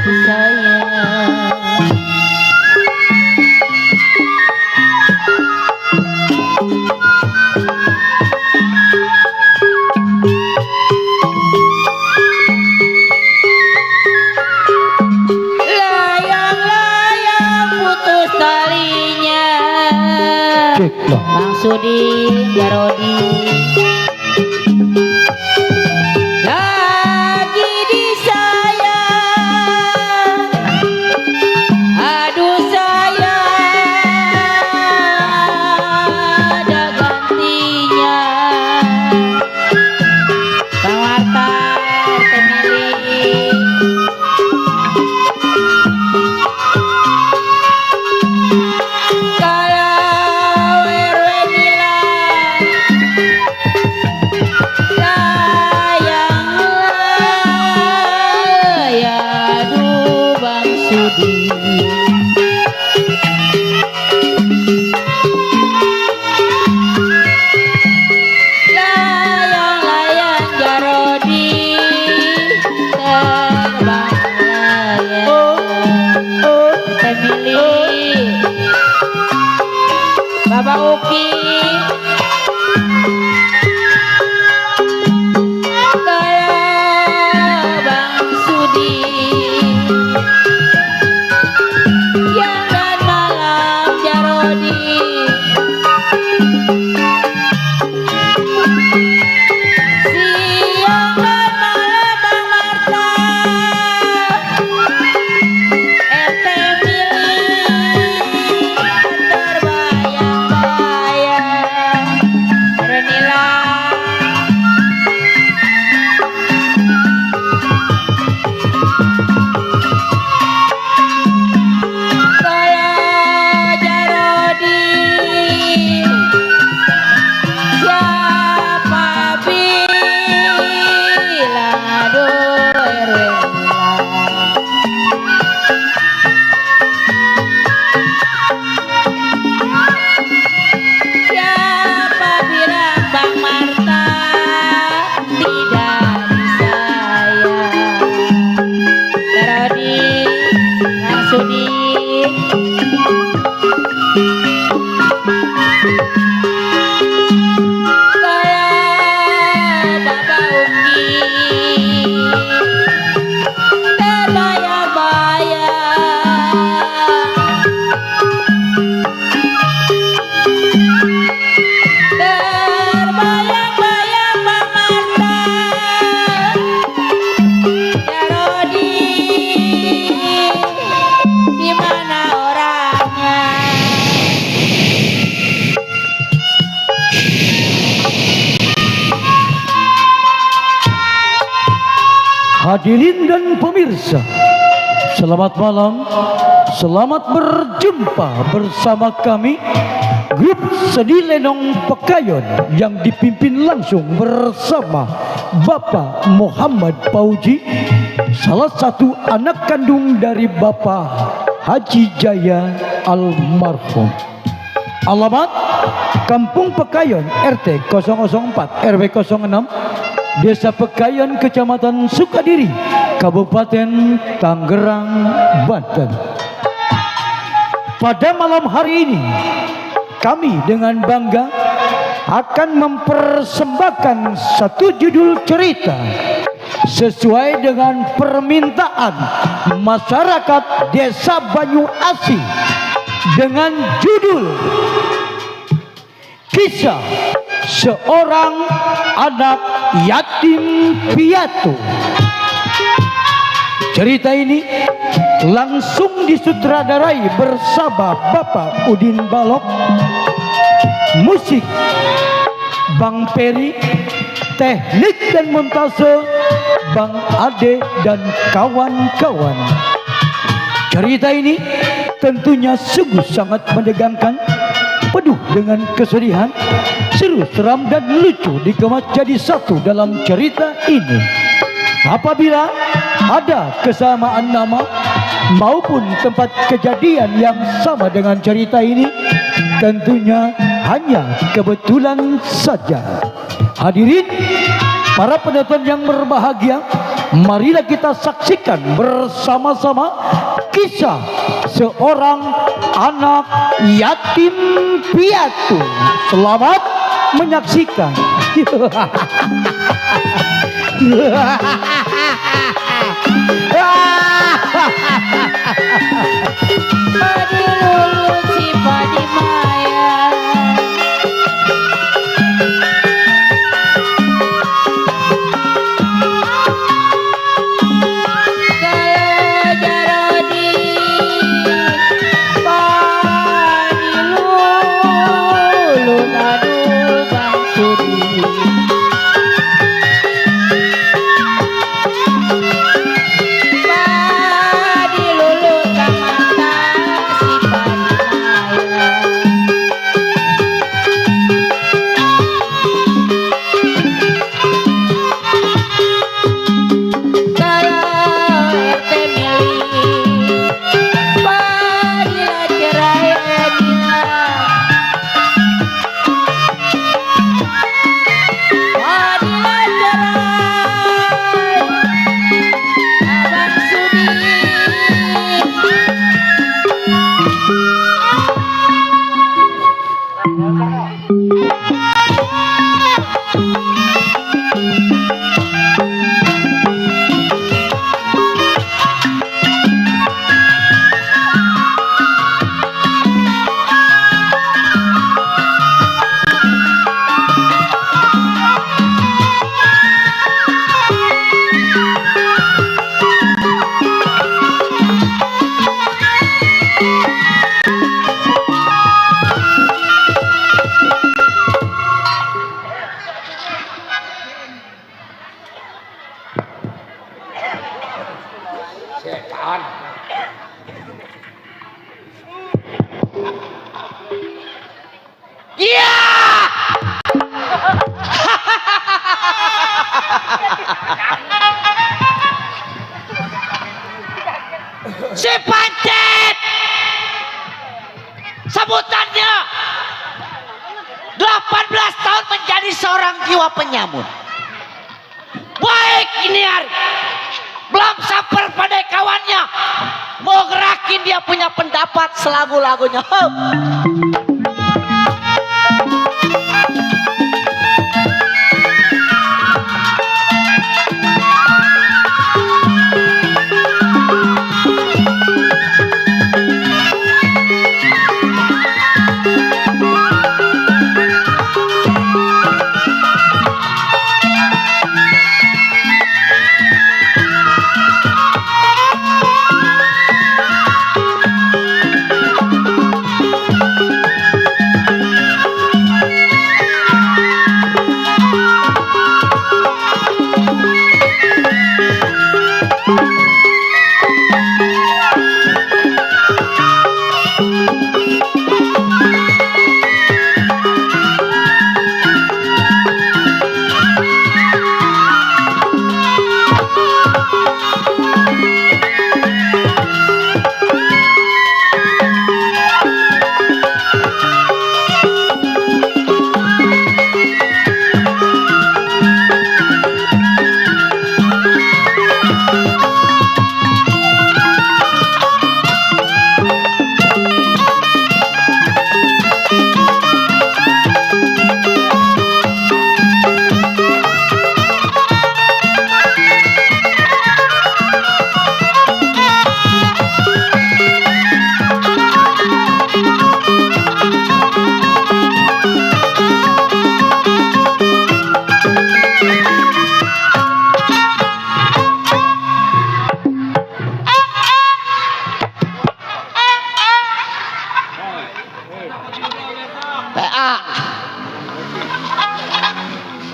sayang. Layang-layang putus talinya. Bang Sudin Jarodi lagi disayang, aduh sayang ada gantinya. Bang Wartar Temili kalau Erwin layang-layang Jarodi terbang layang. Temili Bapak Uki kalau Bang Sudi siang dan malam Jarodi siang dan malam Bang Marta Temili terbayang-bayang Renila kalau Jarodi siapa bilang aduh Erwin siapa bilang Bang Marta tidak disayang. Jarodi Bang Sudi kalau Bapak Uki terbayang-bayang Bang Marta Jarodi di mana orangnya. Hadirin dan pemirsa, selamat malam, selamat berjumpa bersama kami grup Seni Lenong Pekayon yang dipimpin langsung bersama Bapak Muhammad Pauji, salah satu anak kandung dari Bapak Haji Jaya almarhum. Alamat Kampung Pekayon RT 004 RW 06 Desa Pekayon, Kecamatan Sukadiri, Kabupaten Tangerang, Banten. Pada malam hari ini, kami dengan bangga akan mempersembahkan satu judul cerita sesuai dengan permintaan masyarakat Desa Banyu Asih dengan judul Kisah Seorang Anak Yatim Piatu. Cerita ini langsung disutradarai bersama Bapak Udin Balok, musik Bang Peri, teknik dan montase Bang Ade dan kawan-kawan. Cerita ini tentunya sungguh sangat menegangkan, penuh dengan kesedihan, seru, seram dan lucu dikemas jadi satu dalam cerita ini. Apabila ada kesamaan nama maupun tempat kejadian yang sama dengan cerita ini, tentunya hanya kebetulan saja. Hadirin para penonton yang berbahagia, marilah kita saksikan bersama-sama kisah seorang anak yatim piatu. Selamat menyaksikan. Padi lulu si padi maya. Kalau jarodi padi lulu nadu bang sudi. Padi lulu kamanta si padi maya. Kalau RT milih padi lah cerai Edina. Padi lah cerai Abang Sudi. Si Pancet, sebutannya 18 tahun menjadi seorang jiwa penyamun. Baik ini hari belum sampai pada kawannya, mau gerakin dia punya pendapat selagu-lagunya.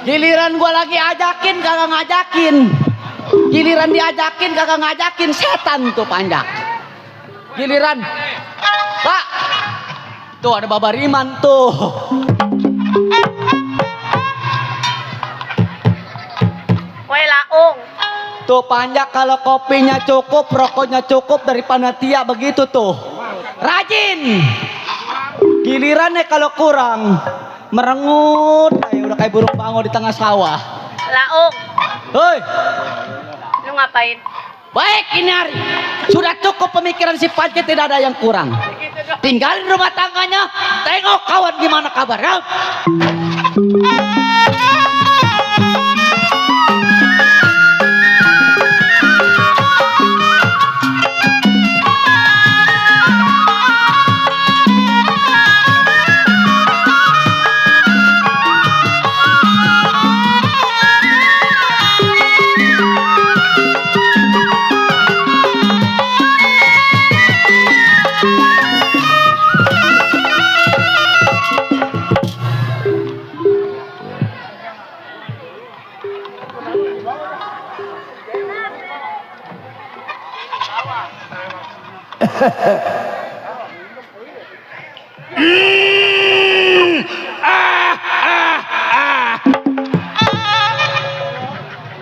Giliran gua lagi ajakin kagak ngajakin. Giliran diajakin kagak ngajakin, setan tuh Panjak. Giliran, Pak, tuh ada Baba Riman tuh. Kue laung. Tuh Panjak kalau kopinya cukup, rokoknya cukup dari panitia begitu tuh. Rajin. Gilirannya kalau kurang, merengut, udah kayak burung bango di tengah sawah. Laung. Hoi, Nu ngapain? Baik ini hari. Sudah cukup pemikiran si Panci, tidak ada yang kurang. Tinggalin rumah tangganya. Tengok kawan gimana kabarnya.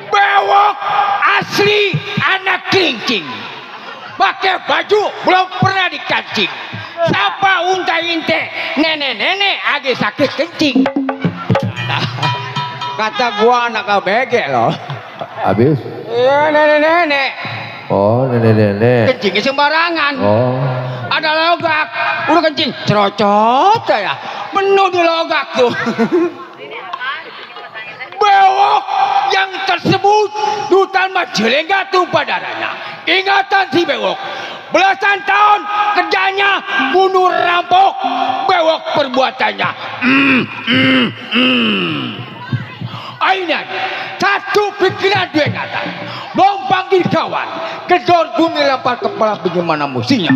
Bewok asli anak kerincing. Pakai baju belum pernah dikancing. Siapa unta-inte nenek-nenek age sakit kencing. Kata gua anak ABG loh. Habis. Iya nenek-nenek. Oh, nenek-nenek. Kencingnya sembarangan. Oh. Ada logak. Udah kencing. Cerocot ya. Penuh di logak tuh. Bewok yang tersebut Dutan Majalengka tumpah darahnya. Ingatan si Bewok. Belasan tahun kerjanya bunuh rampok. Bewok perbuatannya. Ainan satu pikiran dua kata. Belum panggil kawan. Kedor bumi lempar kepala bagaimana musinya.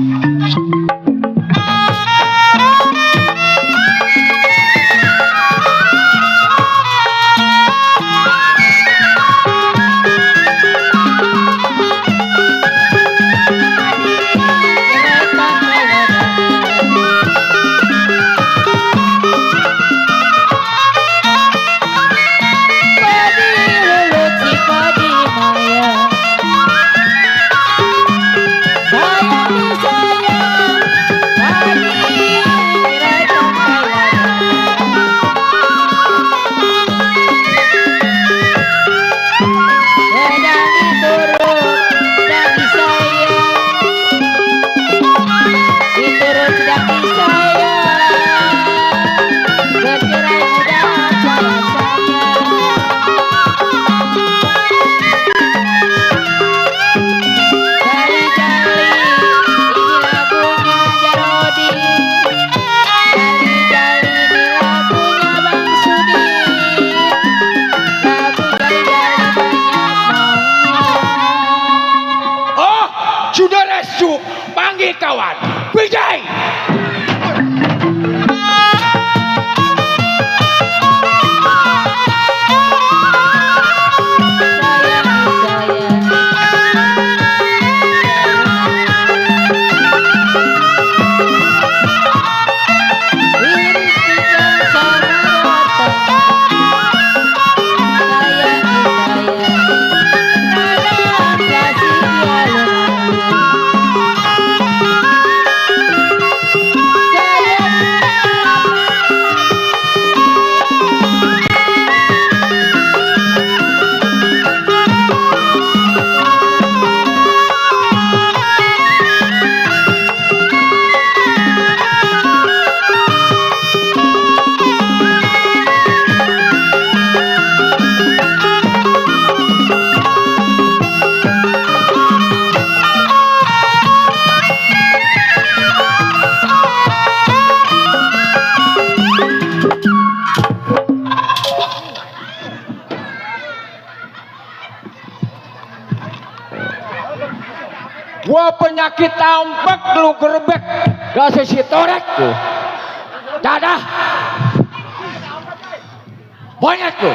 Panggil kawan, Bijay! Gua penyakit tambak lu gerebek rasa si torek tuh. Dadah. Monyet lu.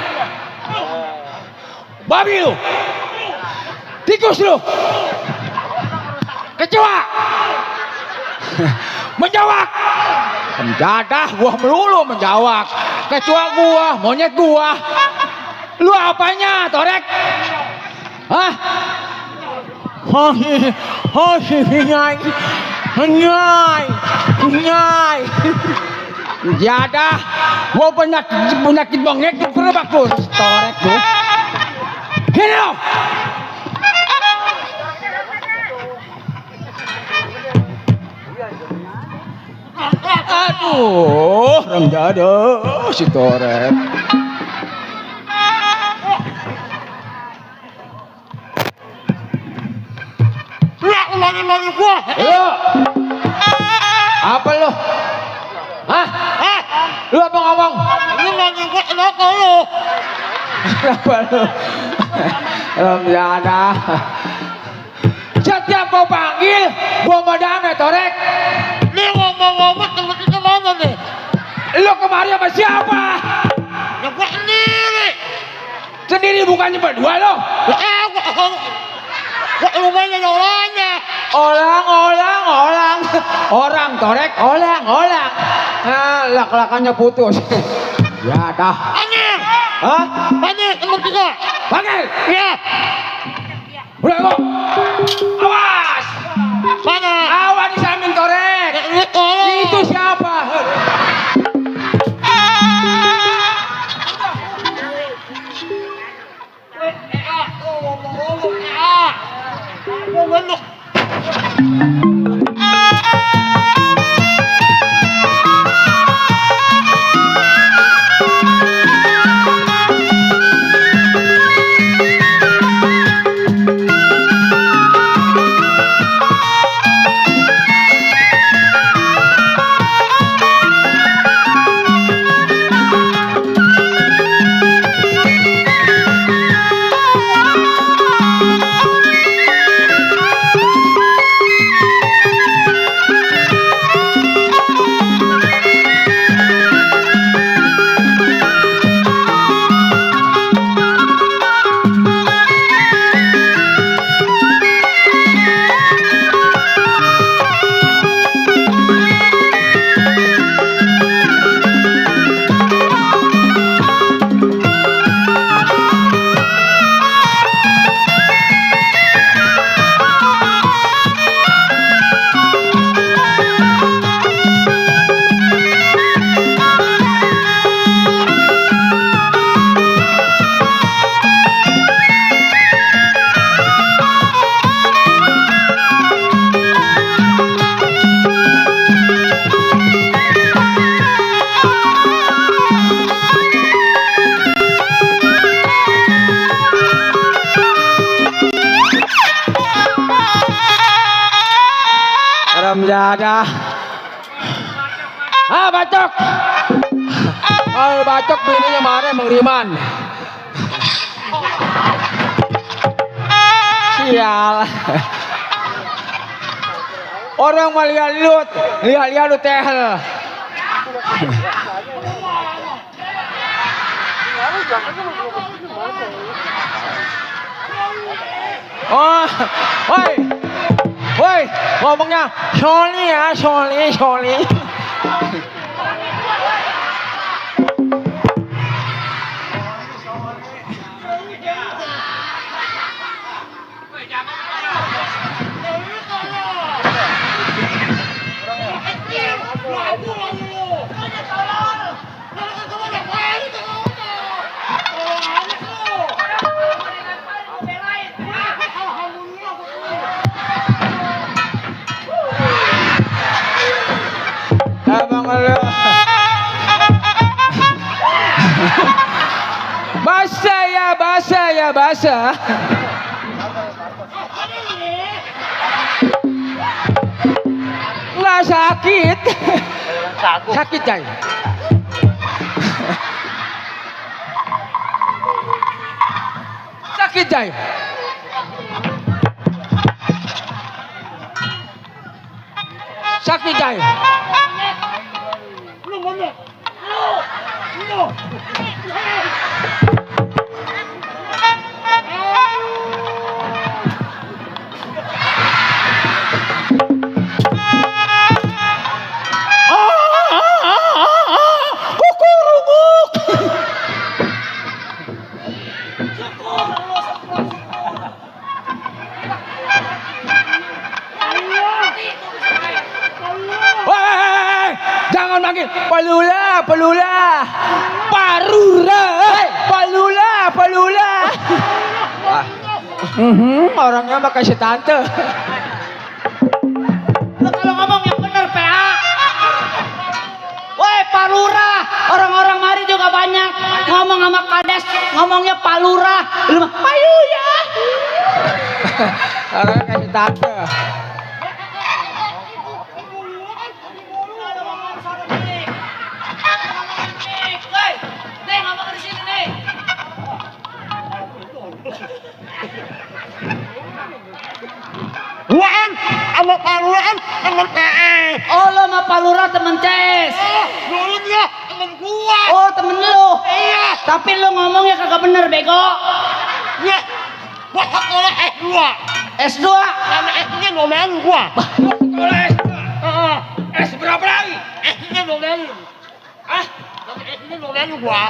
Babi lu. Tikus lu. Kecoa. Menjawab. Dadah gua melulu menjawab. Kecoa gua, monyet gua. Lu apanya, torek? Hah? Nyai. Jadah, gua penyakit bangek gerobak lu, torek lu. Gini lo. Aduh, orang jada si Torek. Lagi gua. Lo, apa lo? Hah? Lu apa ngomong? Ini lagi gua kenapa lu? Kenapa lu? Ramjana. Setiap kau panggil, gua madana Torek. Ini ngomong-ngomong temen-temen mana nih? Lu kemari sama siapa? Ya gua sendiri. Sendiri bukannya berdua lo? Gua lumayan orangnya. Orang Torek, orang. Lak-lakannya putus. Ya dah. Panggil. Hah? Panggil temen kita. Panggil. Iya. Udah kok. Awas. Mana? Awas di samping Torek. Itu siapa? Ramjana. Bacok. Kalau bacok bininya marah mengriman. Sial. Orang mah lihat lu tehel. Oh, woi, ngomongnya sorry ya, sorry. Abang lu. Basah. Nggak sakit. Sakit Jai. Sakit Jai. Sakit Jai. Jangan manggil Palula. Palula. Orangnya mah kasih tante. Lu kalau ngomong yang bener, PA. Orang-orang mari juga banyak ngomong sama kades, ngomongnya Pak Lurah, lu mah payu ya. Orang kasih tanda. Waan, sama paruan, temen PE. Oh lo sama Pak Lurah temen Ces. Dulu dia temen gua. Oh temen lu. Iya. Tapi lu ngomongnya kagak bener bego. Ya, gua sekolah S2. S2. Sama S-nya nomelin gua. Sekolah S berapa lagi? S-nya nomelin. Ah, Sama S-nya nomelin gua.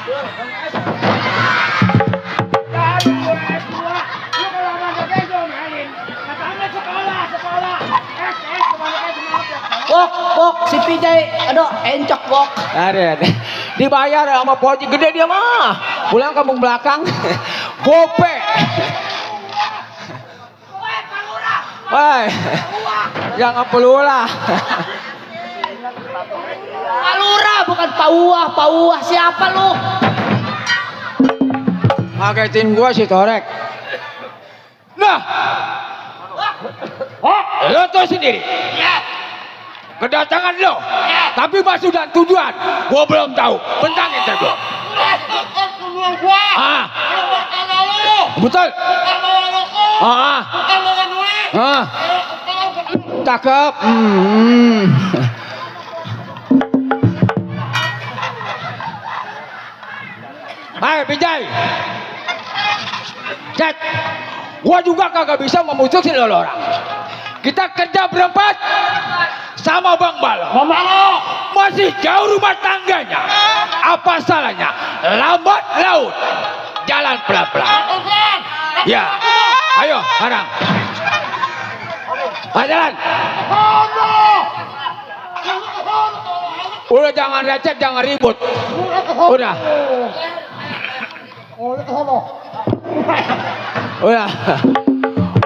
Wok, si Pijay, aduh, encok wok. ada. Dibayar sama poji gede dia mah. Pulang kampung belakang. Gope. Woi, jangan pelulah. Pak Lurah bukan Pak Uah siapa lu? Ngagetin gua si Torek. Nah, lo tau sendiri. Kedatangan lo, tapi maksud dan tujuan gua belum tahu. Bentang ente gua. Bukan gua. Ah, Bukan sama lu. betul. Bukan sama lu. Ah, Bukan sama duit. ah, cakep. Hai Pijay, Cet, gua juga kagak bisa memutusin lo orang. Kita kerja berempat sama Bang Balo. Mama lu. Masih jauh rumah tangganya. Apa salahnya? Lambat laut, jalan pelan-pelan. Bukan. Ya, ayo sekarang. Ayo jalan. Udah jangan recet, jangan ribut. Udah. Udah.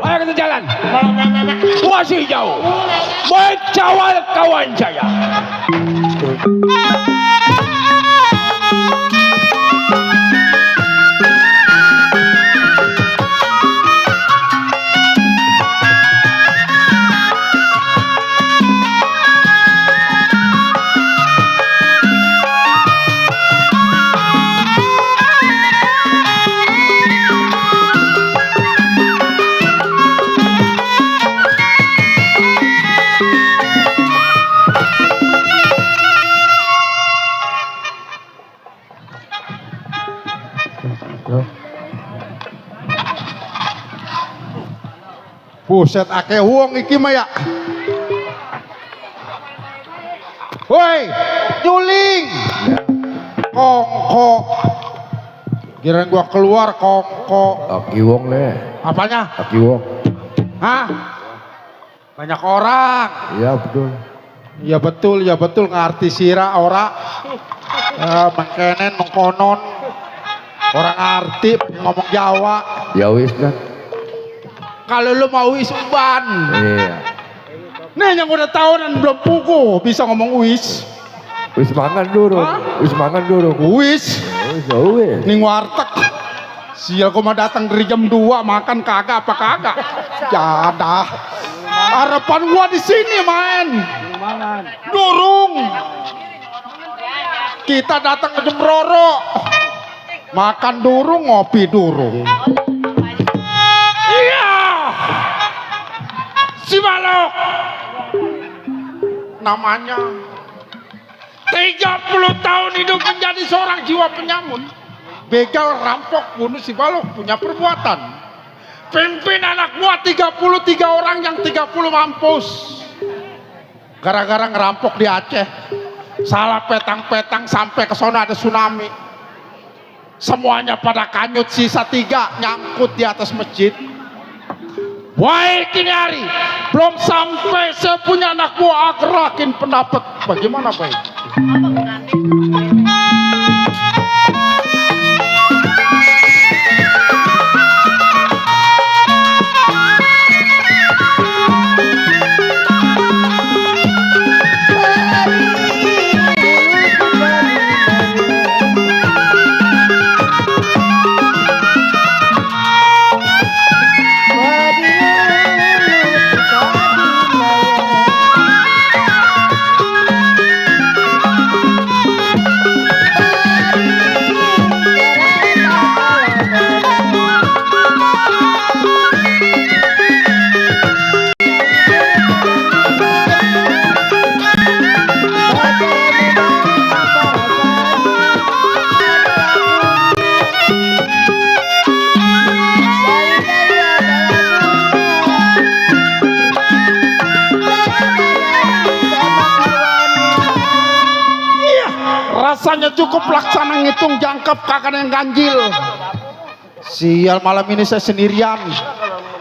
Ayo kita jalan. Masih jauh. Mencawal kawan saya. Buset akeh wong iki mah ya. Woi, juling. Kongko. Kirain gua keluar kongko. Aki wong le. Apanya? Aki wong. Hah? Banyak orang. Iya betul. Ya betul ngarti sira ora. Mengkenen mengkonon. Orang arti ngomong Jawa. Ya wis kan. Kalau lu mau wis uban. Iya. Nih yang udah tahunan belum pugu bisa ngomong wis. Wis mangan dulu. Hah? Wis mangan dulu. Wis. Wis ya wis. Ning warteg. Sial gua mah datang dari jam 2 makan kagak apa kagak. Jadah. Harapan gua di sini main. Durung. Kita datang ke Jembroro. Makan durung, ngopi durung. Iya. Si Balok. Namanya 30 tahun hidup menjadi seorang jiwa penyamun. Begal, rampok, bunuh si Balok punya perbuatan. Pimpin anak buah 33 orang yang 30 mampus. Gara-gara ngerampok di Aceh. Salah petang-petang sampai ke sana ada tsunami. Semuanya pada kanyut, sisa 3 nyangkut di atas masjid. Wahai kini hari, belum sampai saya punya anak buah gerakin pendapat. Bagaimana baik? rasanya cukup laksana ngitung jangkep kakak yang ganjil. Sial, malam ini saya sendirian,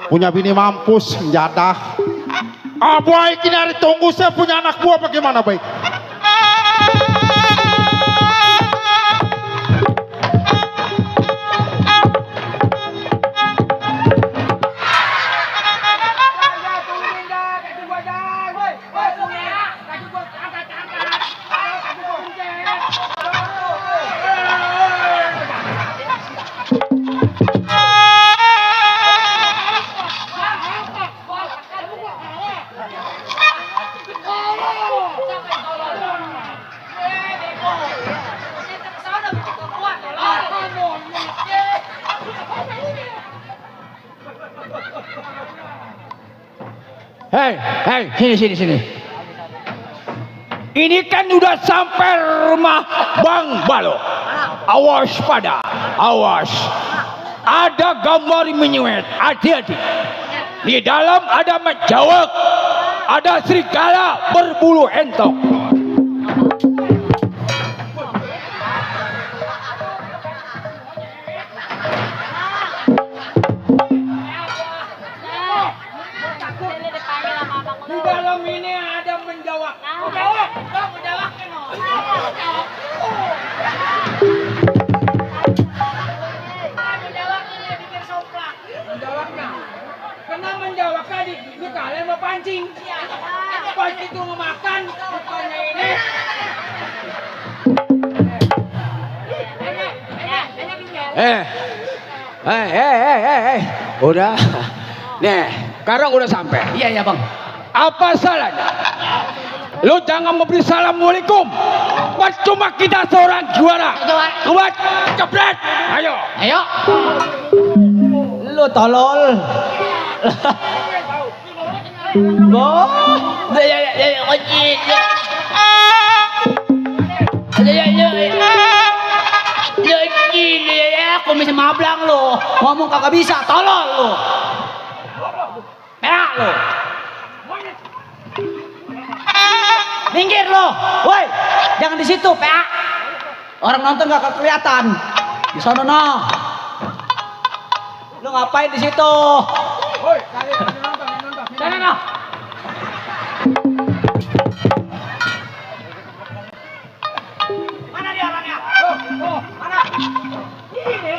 punya bini mampus menjadah. Baik, ini hari tunggu saya punya anak buah bagaimana baik? Hei, sini. Ini kan udah sampai rumah Bang Balok. Awas awas. Ada gambar menyuet, hati-hati. Di dalam ada menjawab, ada serigala berbulu entok. Di dalam ini ada menjawab. Kena menjawab tadi, itu kalian mau pancing. Pas itu mau makan, bukannya ini. Udah. Nih, sekarang udah sampai. Iya bang. Apa salahnya? Lu jangan memberi assalamualaikum. Pas cuma kita seorang juara. Kuat, jebret. Ayo. Lu tolol. Aku bisa mablang lo, ngomong kagak bisa, tolol lo. Perak lo. Minggir lo, woi, jangan di situ, perak. Orang nonton gak kelihatan. Di sana noh. Lu ngapain di situ? Woi, kalian nonton. Sana noh. Mana dia orangnya? Mana? Ini.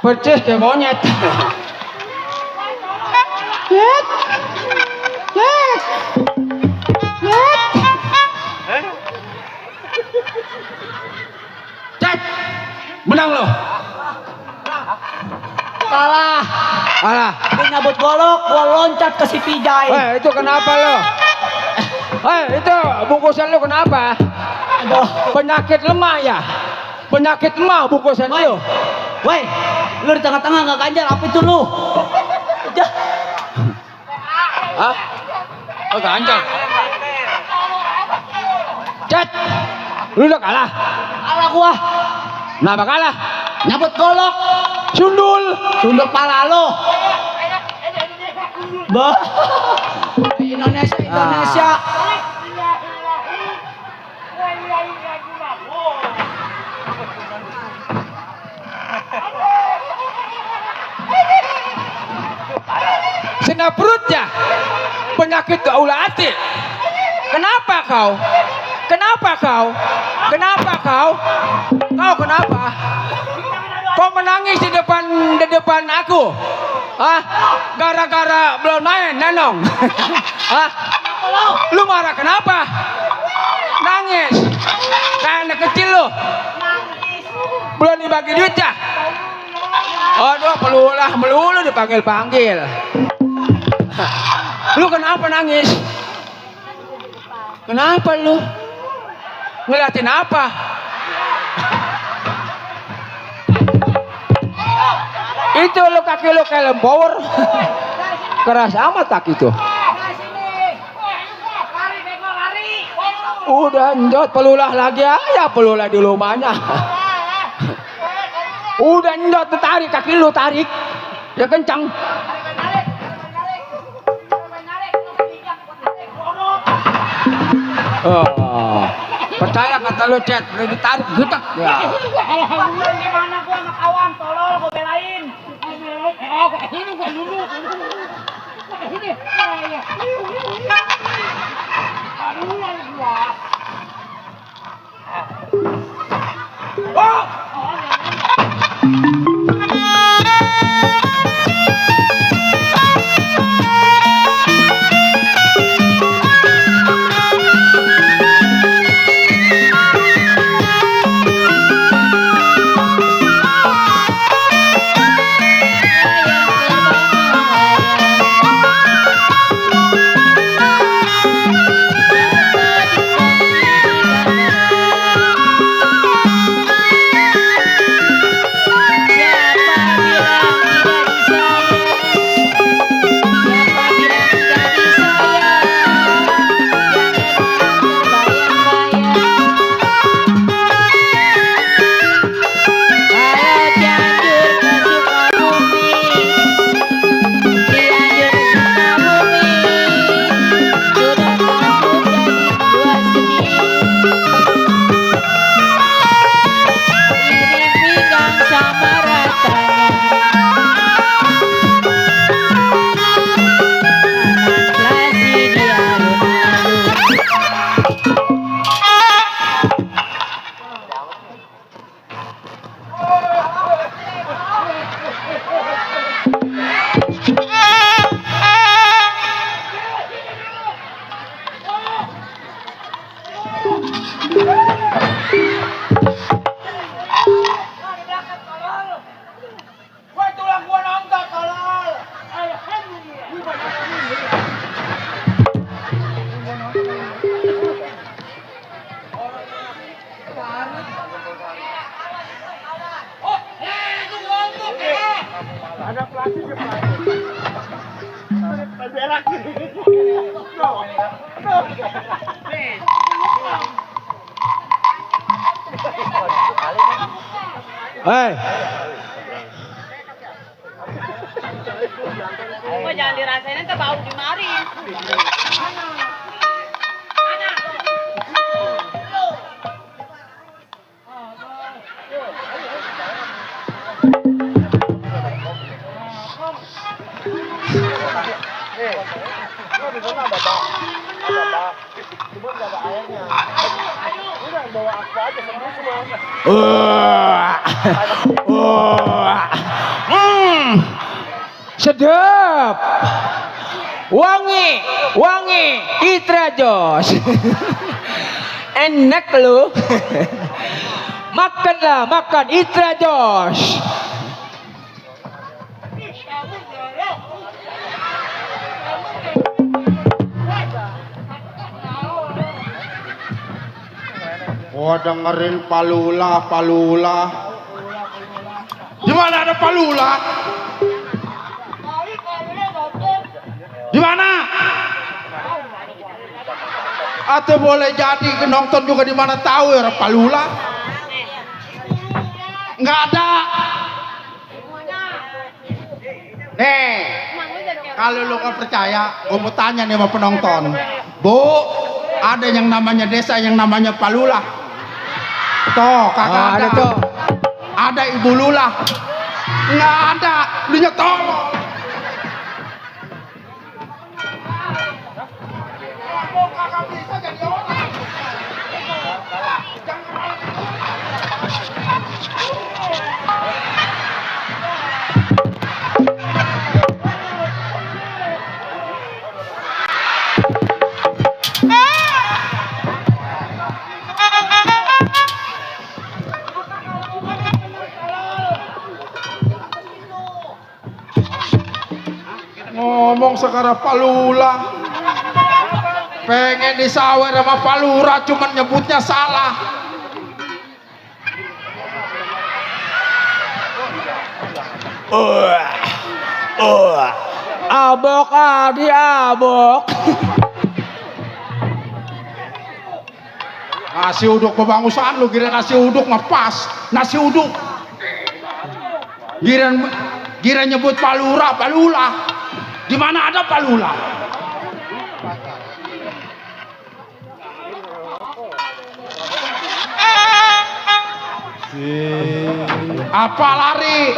Percis kayak monyet. Cek, menang lo. Kalah. Dia nyabut golok, gua loncat ke si Pijay. Itu kenapa lo? Itu bungkusan lo kenapa? Aduh. Penyakit lemah ya? Penyakit lemah bungkusan lo. Woi, lu di tengah-tengah nggak ganjal, apa itu lu? Udah. Hah? Oh, ganjal. Cet, lu udah kalah. Kalah gua. Kenapa kalah? Nyabut golok. Sundul. Sunduk pala lo. Bah. Indonesia. Sena perutnya penyakit kaulah hati. Kenapa kau? Kenapa kau? Kenapa kau? Kau kenapa? Kau menangis di depan aku? Ah, gara-gara belum main, Nenong. Ah, lu marah kenapa? Nangis. Kayak anak kecil lu. Belum dibagi duit ya? Aduh, melulu dipanggil-panggil. Lu kenapa nangis? Kenapa lu? Ngeliatin apa? Itu lu kaki lu kayak lembor. Keras amat kaki itu. Udah njot pelulah lagi aja, pelulah di rumahnya. Udah njot tarik kaki lu tarik. Ya kencang. Oh, percaya kata lu Cet, udah ditarik getak ya. Gimana gua sama kawan tolol gua belain. Ini gua dulu. Ini. Aduh gua. Oh! Hei, Kok jangan dirasain ente bau di mari. sedap, wangi, Itra Jos. Enak lu. Makanlah, makan Itra Jos. Oh, dengerin Palula. Di mana ada Palula? Di mana? Atau boleh jadi nonton juga di mana tahu ya Palula? Nggak ada. Nih, kalau lu nggak percaya, gue mau tanya nih sama penonton. Bu, ada yang namanya desa yang namanya Palula? Toh, kagak ada. Ada tuh. Ada Ibu Lula? Nggak ada. Lu nyetol. Kagak bisa jadi orang. Ngomong sekarang Palula, pengen disawer sama Palura, cuman nyebutnya salah. Abok adi abok. Nasi uduk kebangusan lu, kira nasi uduk mah pas. Nasi uduk. Kira nyebut Palura, Palula. Di mana ada Palula? Apa lari?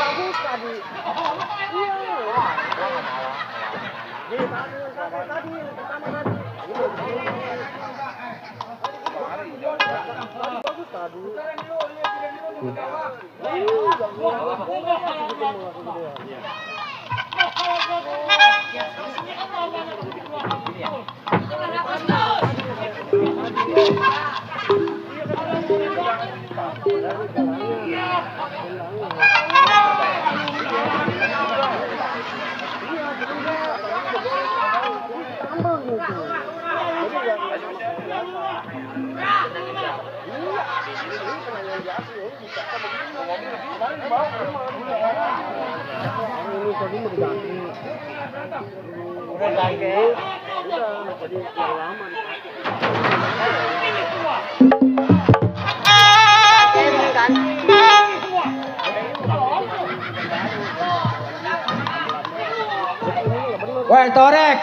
Woi Torek,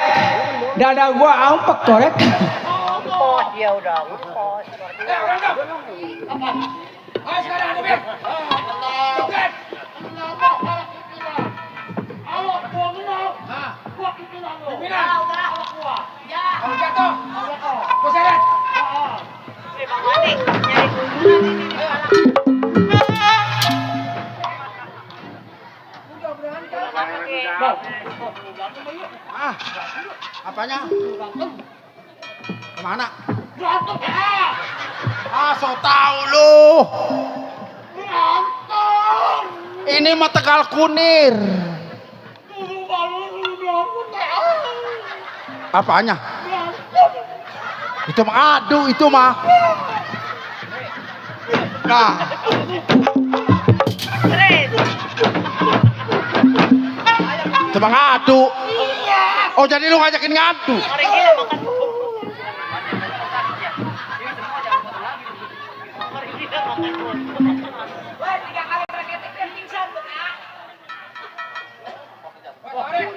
dada gua ampek Torek. Pos dia udah, pos. Ayo sekarang ada Ben. Joget. Ayo gua menang. Gua pimpinan lo. Pimpinan. Udah. Ya. Kamu jatuh. Gua seret. Bang Adi, nyari kuburan ini. Apanya? Kemana? So tahu lu. Ini mah Tegal Kunir. Apanya? Itu mah adu itu mah. Nah. Itu mah ngadu. Oh jadi lu ngajakin ngadu.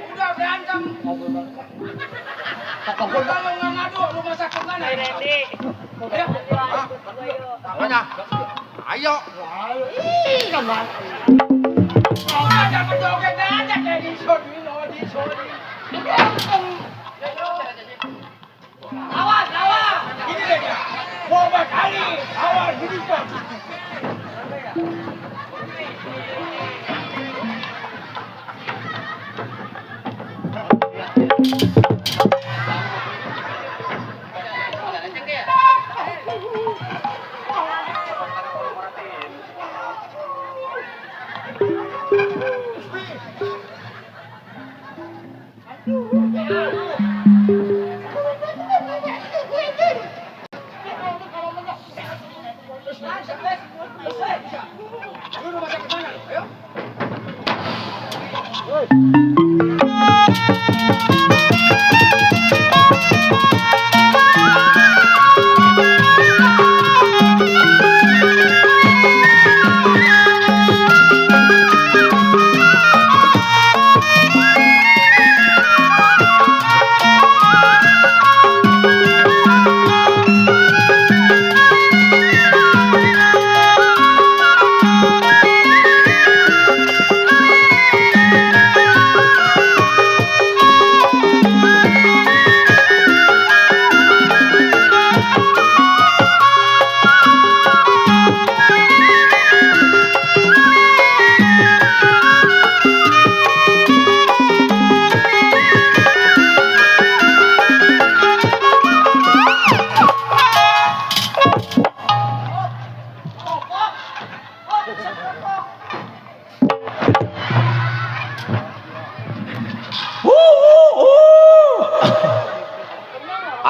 Udah berantem. Kalau nggak ngadu, lu masak ke mana? Ayo. Apanya? Ayo. Jangan joget aja kayak di sini. Awas. Gini deh ya. Bobat kali. Awas gini kok.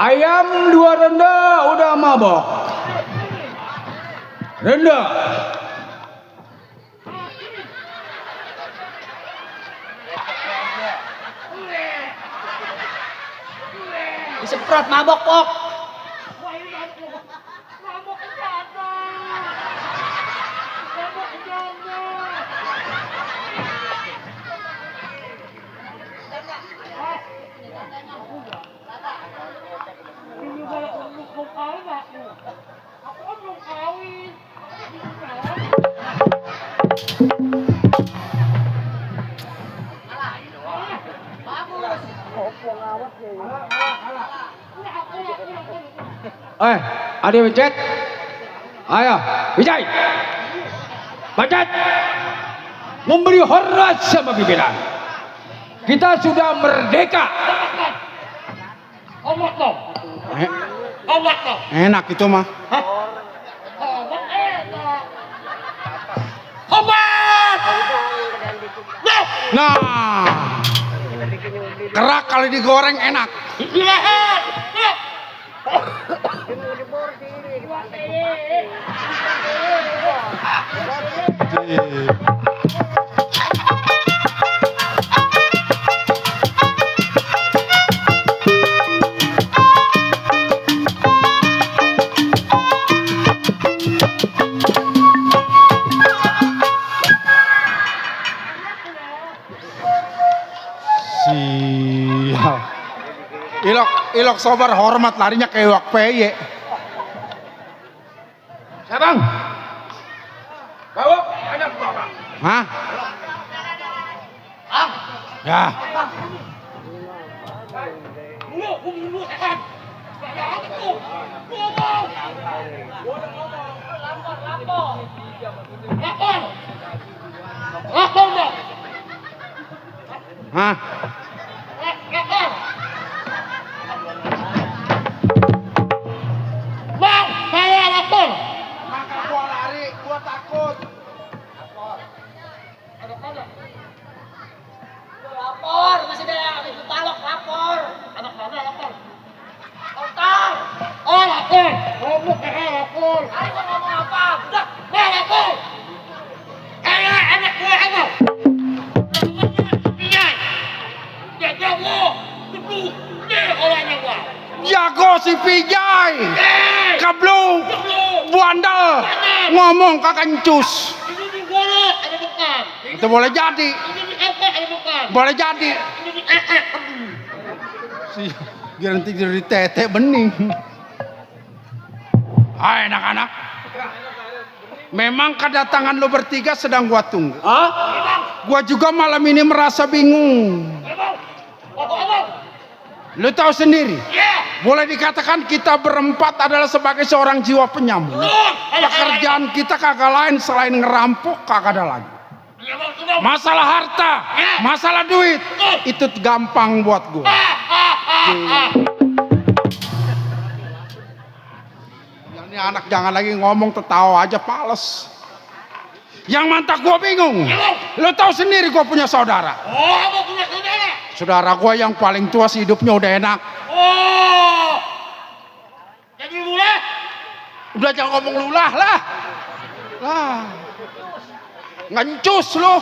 Ayam 2 rendah udah mabok. Rendah. Disemprot mabok pok. Ada pencet. Ayo, Wijay. Pencet. Memberi hormat sama pimpinan. Kita sudah merdeka. Omat lo. Omat lo. Enak itu mah. Omat enak. Omat. Nah, kerak kali digoreng enak. Lihat. Siap. Ilok sobar hormat larinya kayak wak peye. Sabang. Kau anak bapak. Hah? Ya. Hah? Bang, saya lapor. Maka gua lari, gua takut. Lapor, masih ada ibu balok lapor. Anak mana lapor? Kontang. Oh, lapor. Ngomong kayak lapor. Ayo mau ngomong apa? Budak. Nah, lapor. Kayak anak gue apa? Pinyai. Dia jago. Duduk. Dia orangnya gua. Jago si Vijay. Kablung. Buandal. Ngomong kakencus. Ini di golo ada bukan. Itu boleh jadi. Ini di apa ada bukan. Boleh jadi. Ini di Si nanti jadi tete bening. Hai anak-anak. Memang kedatangan lo bertiga sedang gua tunggu. Gua juga malam ini merasa bingung. Lo tahu sendiri. Boleh dikatakan kita berempat adalah sebagai seorang jiwa penyamun. Pekerjaan kita kagak lain selain ngerampok, kagak ada lagi. Masalah harta, masalah duit, itu gampang buat gua. Ini anak jangan lagi ngomong tertawa aja pales. Yang mantap gua bingung. Lo tahu sendiri gua punya saudara. Oh, apa punya saudara? Saudara gua yang paling tua sih hidupnya udah enak. Oh. Jadi mulai. Udah jangan ngomong lulah lah. Lah. Ngancus lo.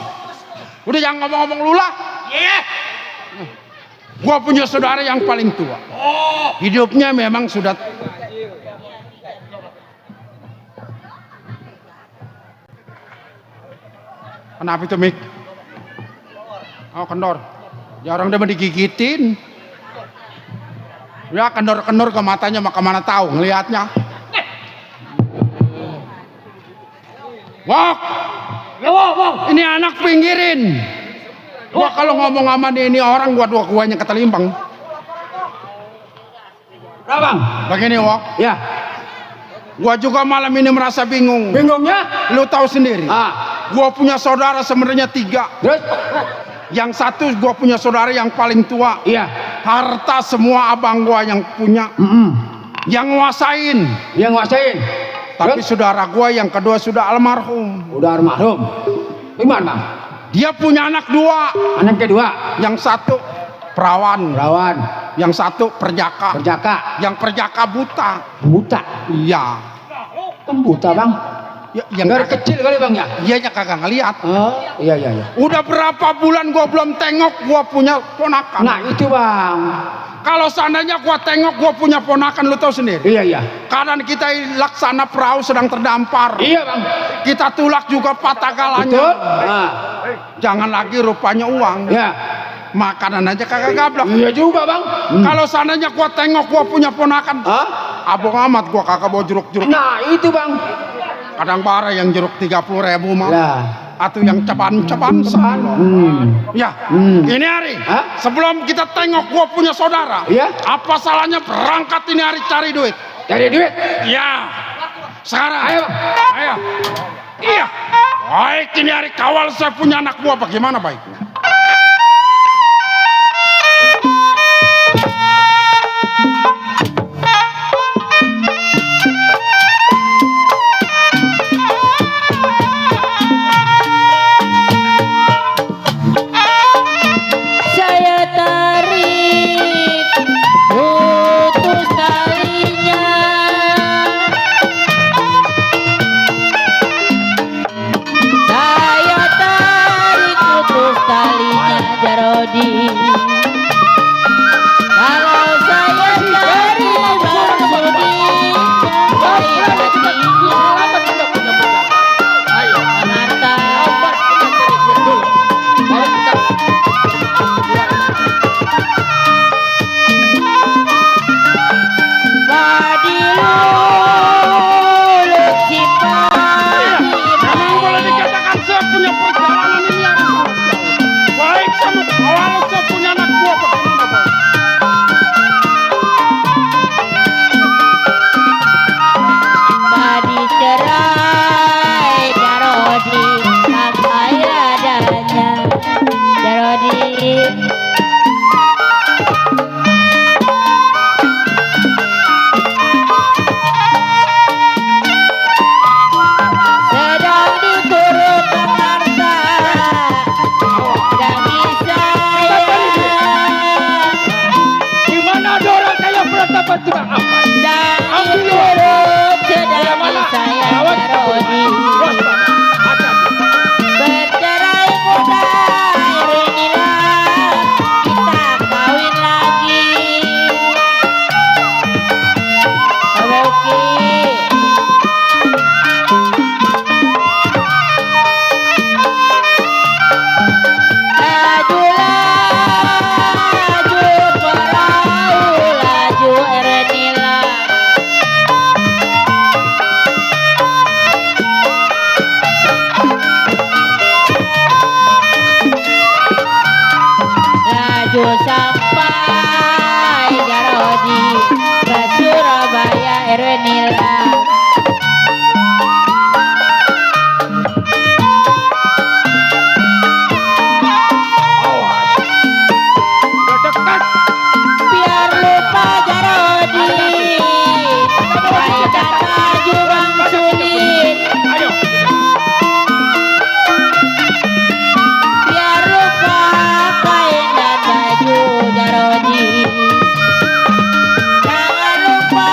Udah jangan ngomong-ngomong lulah. Iya. Gua punya saudara yang paling tua. Oh. Hidupnya memang sudah Kenapa itu Mik? Oh kendor. Ya orang dia mau digigitin. Ya kendor-kendor ke matanya maka mana tahu ngelihatnya. Wok. Ya, Bang. Ini anak pinggirin. Gua kalau ngomong sama ini orang gua dua-duanya ketelimpang. Rabang. Begini Wok. Ya. Gua juga malam ini merasa bingung. Bingungnya? Lu tahu sendiri. Gua punya saudara sebenarnya 3. Terus? Yang satu gua punya saudara yang paling tua. Iya. Harta semua abang gua yang punya. Yang nguasain. Yang nguasain. Tapi Terus? saudara gua yang kedua sudah almarhum. Udah almarhum. Gimana Bang? Dia punya anak 2. Anak kedua? Yang satu perawan. Perawan. Yang satu perjaka. Perjaka. Yang perjaka buta. Buta. Iya. Buta bang. Ya, yang Dari kecil kali bang ya. Iya nya kagak ngeliat. Oh iya iya iya. Udah berapa bulan gua belum tengok gua punya ponakan. Nah itu bang. Kalau seandainya gua tengok gua punya ponakan, lu tahu sendiri. Iya iya. Kanan kita laksana perahu sedang terdampar. Iya bang. Kita tulak juga patah galanya. Betul. Nah. Jangan lagi rupanya uang. Ya. Makanan aja kagak gablok. Iya juga bang. Kalau seandainya gua tengok gua punya ponakan, Hah? abang amat gua kagak bawa jeruk-jeruk. Nah itu bang. Kadang bara yang jeruk 30.000 mah. Lah. Atau yang ceban-ceban. Ya, ini hari. Hah? Sebelum kita tengok gua punya saudara. Iya. Apa salahnya berangkat ini hari cari duit? Cari duit. Ya. Sekarang. Ayo, Bang. Ayo. Iya. Baik, ini hari kawal saya punya anak buah, bagaimana baiknya? Saya tarik putus talinya, saya tarik putus talinya Jarodi. Kalau saya cari bersudi dari hatinya mata. Memang boleh dikatakan saya punya perjalanan ini yang sangat jauh. Baik, sama kawal saya punya anak buah, bagaimana baik? Padi cerai Jarodi, pakai adanya Jarodi. Sedang diturut Jakarta daging saya. Di mana ada orang kaya beratapan itu bang? Apa? Dan diturut sedang saya Jarodi. Bercerai muda inilah kita kawin lagi. Oke. Laju perahu, laju Ernila. Laju sampai Jarodi ke Surabaya Ernila. Biar lupa Jarodi, kaitan laju Bang Sulit. Biar lupa kain dan baju Jarodi. Jangan lupa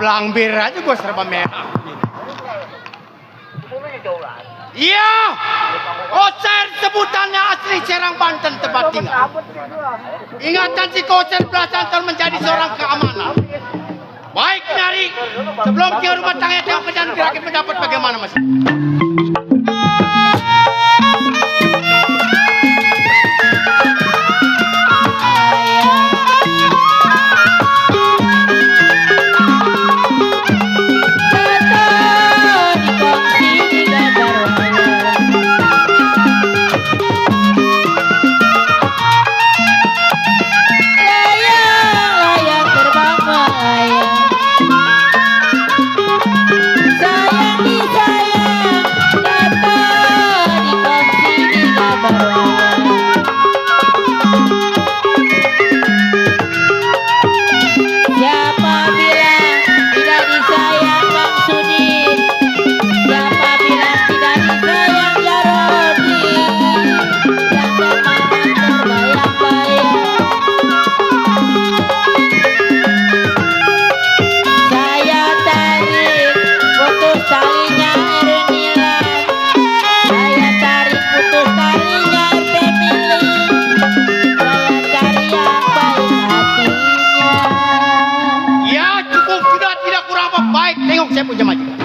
belang bir aja gue serba merah. Iya, Kocer sebutannya asli Serang Banten tempat tinggal. Ingatan si Kocer belasan tahun menjadi seorang keamanan. Baik Nyari, sebelum ke rumah tangga tengok ke dan kira pendapat bagaimana Mas? Saya punya majikan.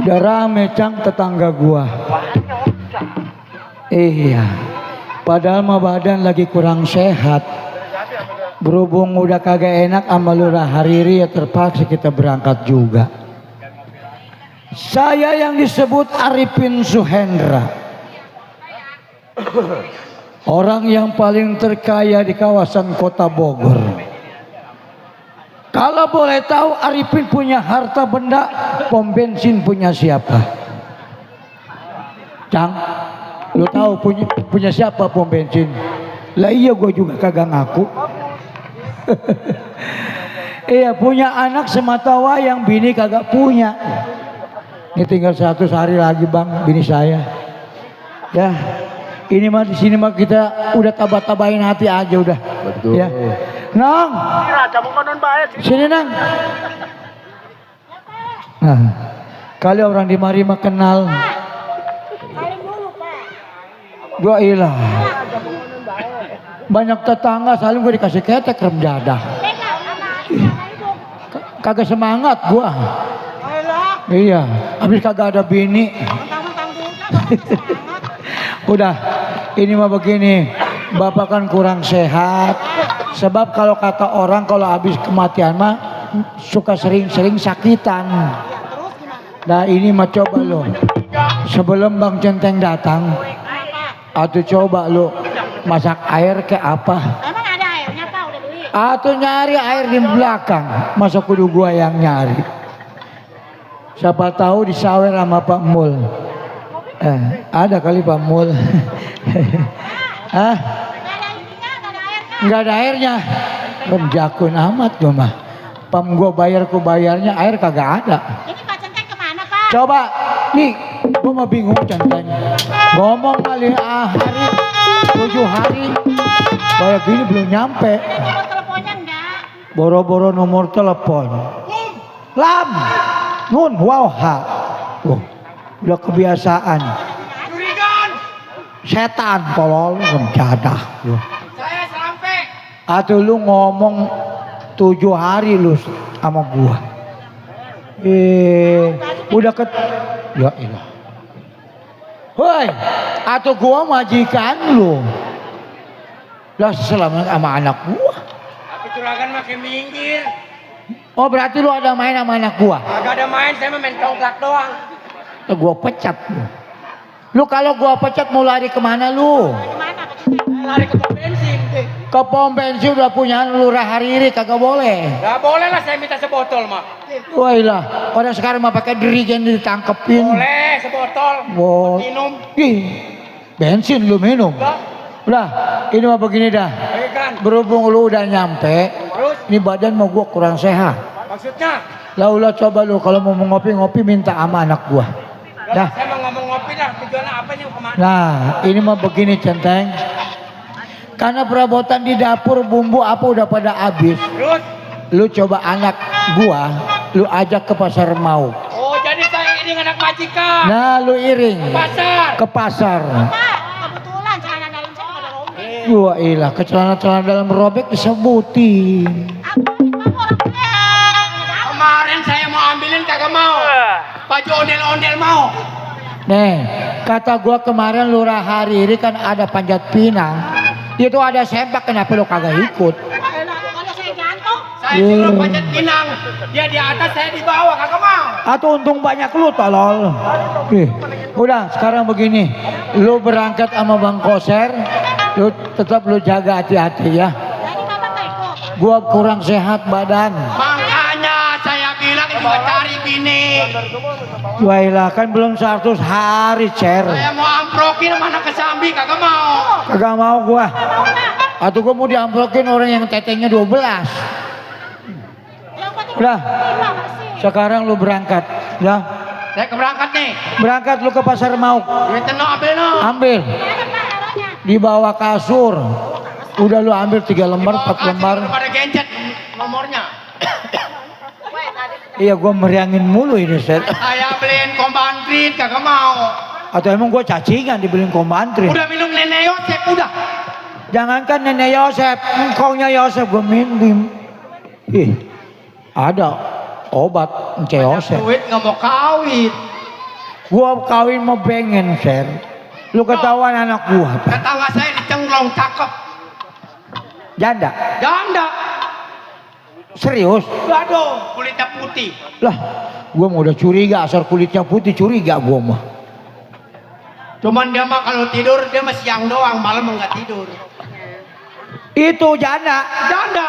Udah rame Cang tetangga gua. Iya. Padahal mah badan lagi kurang sehat. Berhubung udah kagak enak sama Lurah Hariri ya terpaksa kita berangkat juga. Saya yang disebut Arifin Suhendra. Orang yang paling terkaya di kawasan Kota Bogor. Kalau boleh tahu Arifin punya harta benda, pom bensin punya siapa? Cang, lu tahu punya siapa pom bensin? Lah iya gue juga kagak ngaku. Iya punya anak semata wayang, bini kagak punya. Ini tinggal 100 hari lagi bang, bini saya. Ya, ini mah di sini mah kita udah tabah-tabahin hati aja udah. Betul. Ya. Nang, sini Nang. Nah, kali orang di mari mah kenal. Gua ilah. Banyak tetangga saling gue dikasih ketek rem jadah. Kagak semangat gua. Iya, habis kagak ada bini. Udah, ini mah begini. Bapak kan kurang sehat. Sebab kalau kata orang kalau habis kematian mah suka sering-sering sakitan. Nah ini mah coba lo. Sebelum Bang Centeng datang, atau coba lo masak air ke apa? Emang ada airnya Pak? Udah beli? Atau nyari air di belakang. Masa kudu gua yang nyari. Siapa tahu disawer sama Pak Mul. Ada kali Pak Mul. Hah? Nggak ada airnya. Remjakun amat gua mah. Pam gua bayarnya air kagak ada. Ini Pak Centeng kemana Pak? Coba nih gua mah bingung Centeng. Ngomong kali hari 7 hari kayak gini belum nyampe. Nomor teleponnya enggak? Boro-boro nomor telepon. Lam Nun Wauha. Tuh, udah kebiasaan. Jurigan, setan tolol remjadah. Saya sampai. Atau lu ngomong 7 hari lu sama gua. Udah ya ilah. Woi, atau gua majikan lu. Lah selama sama anak gua. Tapi curagan makin minggir. Oh berarti lu ada main sama anak gua? Agak ada main, saya main tongklak doang. Gua pecat lu. Lu kalau gua pecat mau lari kemana lu? Lari ke pom bensin. Ke pom bensin udah punya lurah Hariri kagak boleh. Gak boleh lah saya minta sebotol mah. Wah ilah, orang sekarang mah pakai dirigen ditangkepin. Boleh sebotol. Minum. Ih, bensin lu minum. Udah, ini mah begini dah. Kan. Berhubung lu udah nyampe, Terus? ini badan mau gua kurang sehat. Maksudnya? Laulah coba lu kalau mau ngopi-ngopi minta sama anak gua. Dah. Saya mau ngomong ngopi dah, tujuannya apa nih kemana? Nah, ini mah begini centeng. Karena perabotan di dapur bumbu apa udah pada habis. Terus? Lu coba anak gua, lu ajak ke pasar mau. Oh jadi saya ini anak majikan. Nah, lu iring Pasar. ke pasar. Kebetulan celana dalam saya pada robek. Wah ilah, ke celana-celana dalam robek disebutin. Kemarin saya mau ambilin kagak mau. Baju ondel-ondel mau. Nih, kata gua kemarin lurah Hariri kan ada panjat pinang. Itu ada sempak, kenapa lu kagak ikut? Kalau saya gantung, Saya suruh panjat pinang. Dia di atas, saya di bawah kagak mau. Atau untung banyak lu tolol. Udah sekarang begini, lu berangkat sama Bang Koser, lu tetap lu jaga hati-hati ya. jadi bapak nggak ikut. Gua kurang sehat badan. Makanya saya bilang juga cari bini. Wailah kan belum 100 hari cer. Saya mau amprokin mana ke Sambi kagak mau. Kagak mau gua. Atau gua mau diamplokin orang yang tetenya 12. Yang penting Udah. terima bersih. Sekarang lu berangkat ya. Saya keberangkat nih. Berangkat lu ke pasar mau. Duit no ambil no. Ambil. Ada pak taruhnya. Di bawah kasur. Udah lu ambil 3 lembar, 4 lembar. Pada gadget nomornya. Iya gua meriangin mulu ini set. Saya beliin kombantrin kagak mau. Atau emang gua cacingan dibeliin kombantrin. Udah minum Nenek Yosep udah. Jangankan nenek Yosep, engkaunya Yosep gue minum. Ih, ada obat Ence Yosep. Duit nggak mau kawin. Gua kawin mau pengen ser. Lu ketahuan anak gua apa? Tetangga saya di Cenglong cakep. Janda. Janda. Serius? Aduh, kulitnya putih. Lah, gua mau udah curiga asal kulitnya putih curiga gua mah. Cuman dia mah kalau tidur dia mah siang doang, malam enggak tidur. Itu janda. Janda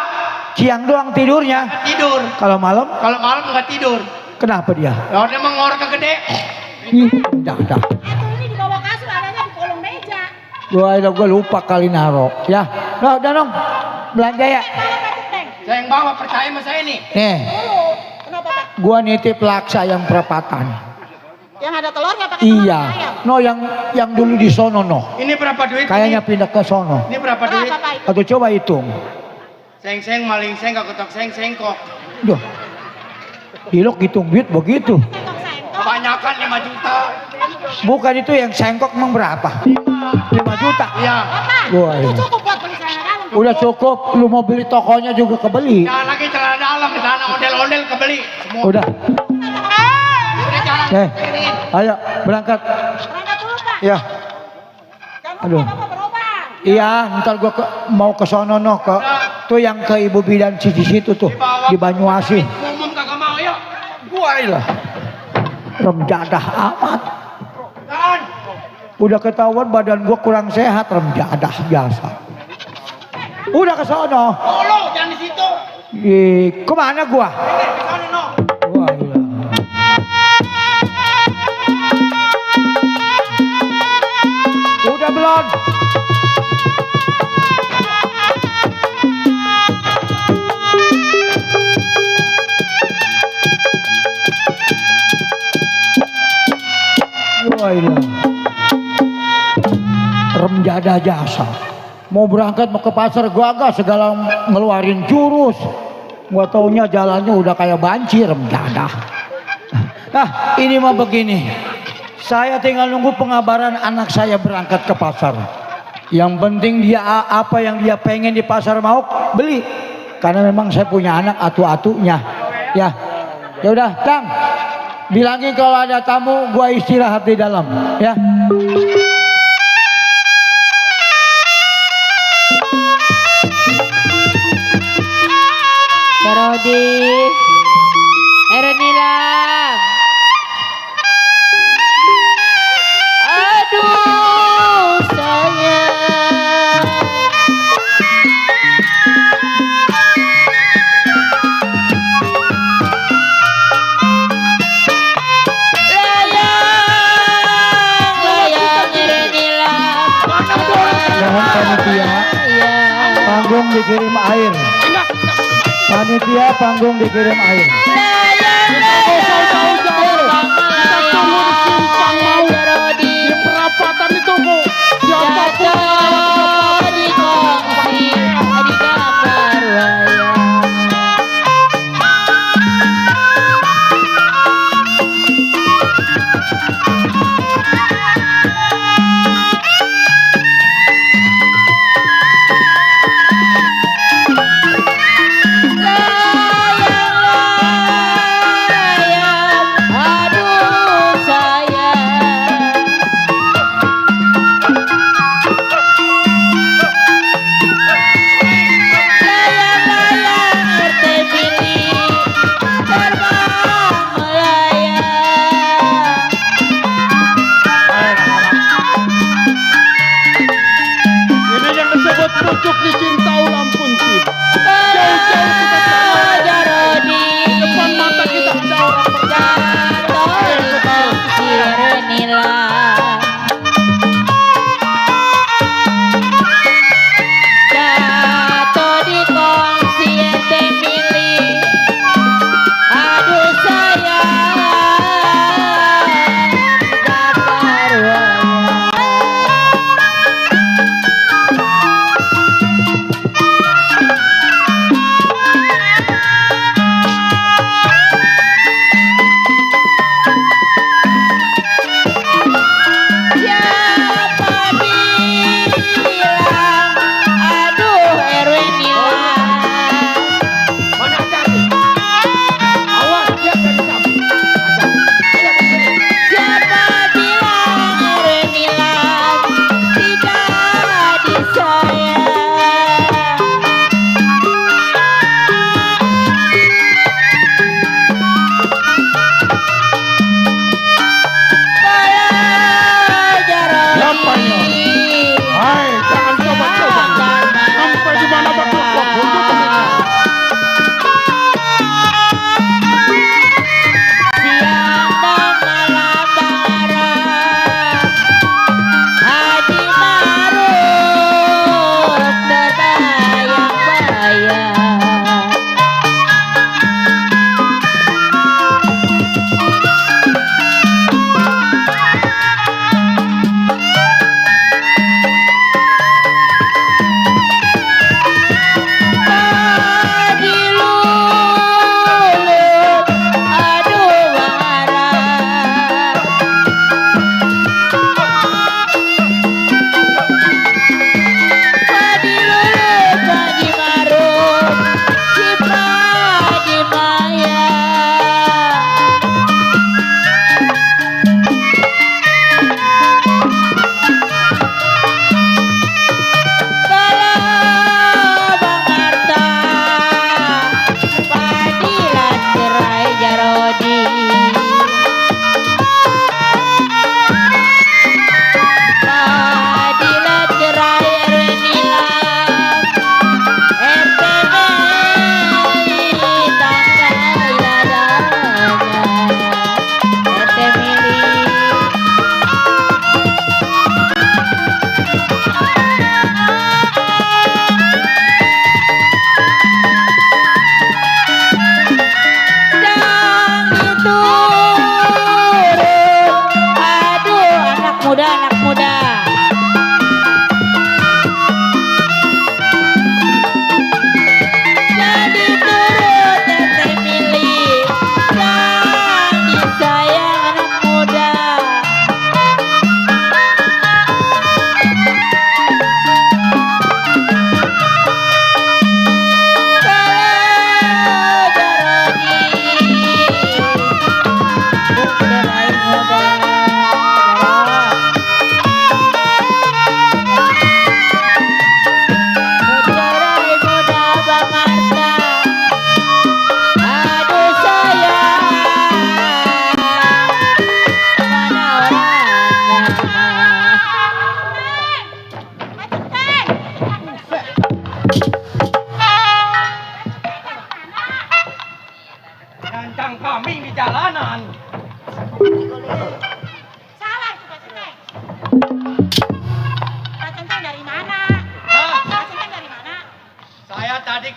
Siang doang tidurnya. tidur. Kalau malam Kalau malam enggak tidur. kenapa dia? Ya dia mah ngorok gede. Ih, janda. Ini di bawah kasur, adanya di kolong meja. Gua lupa kali naro. Ya, nah, udah dong. Belanja ya. Saya yang bawa percaya sama saya nih. Nih, Kenapa pak? gua nitip laksa yang perapatan. Yang ada telurnya pakai Iya. No yang dulu di sono no. Ini berapa duit? Kayaknya pindah ke sono. Ini berapa Berapa duit? pak? Atau coba hitung. Seng-seng maling seng gak ketok seng-sengkok. Duh. Hilok hitung duit begitu. Sengkok-sengkok. Kebanyakan 5 juta. Bukan itu yang sengkok emang berapa? 5 juta. Iya. Bapak, Wah, itu iya. cukup buat beli celana dalam. Udah cukup, lu mau beli tokonya juga kebeli. Jangan lagi celana dalam, celana ondel-ondel kebeli. Semua. Udah. Udah jangan. Ayo berangkat. Berangkat dulu pak. Ya. Jangan Aduh. lupa bapak berubah. Iya, ntar gua mau ke sono no ke tuh yang ke Ibu Bidan di situ tuh di Banyuasin. Umum kagak mau ya. Gua ilah. Remjadah amat. Kan? Udah ketahuan badan gua kurang sehat, remjadah biasa. Udah ke sono. Tolong jangan di situ. Kemana gua? Di sana no. Wah, ilah. Udah belum? Wah, ilah. Remjadah jasa. Mau berangkat mau ke pasar gua agak segala ngeluarin jurus. Gua taunya jalannya udah kayak banjir remjadah. Nah, ini mah begini. Saya tinggal nunggu pengabaran anak saya berangkat ke pasar. Yang penting dia apa yang dia pengen di pasar mau beli. Karena memang saya punya anak atu-atunya. Ya. Ya udah, Kang. Bilangin kalau ada tamu gua istirahat di dalam, ya. Rodi, Ernila. Aduh sayang. Layang Ernila. Mohon panitia, panggung dikirim air. Panitia panggung dikirim air. Di perapatan itu Bu, siapapun di kongsi di gambar wayang. Aduh sayang.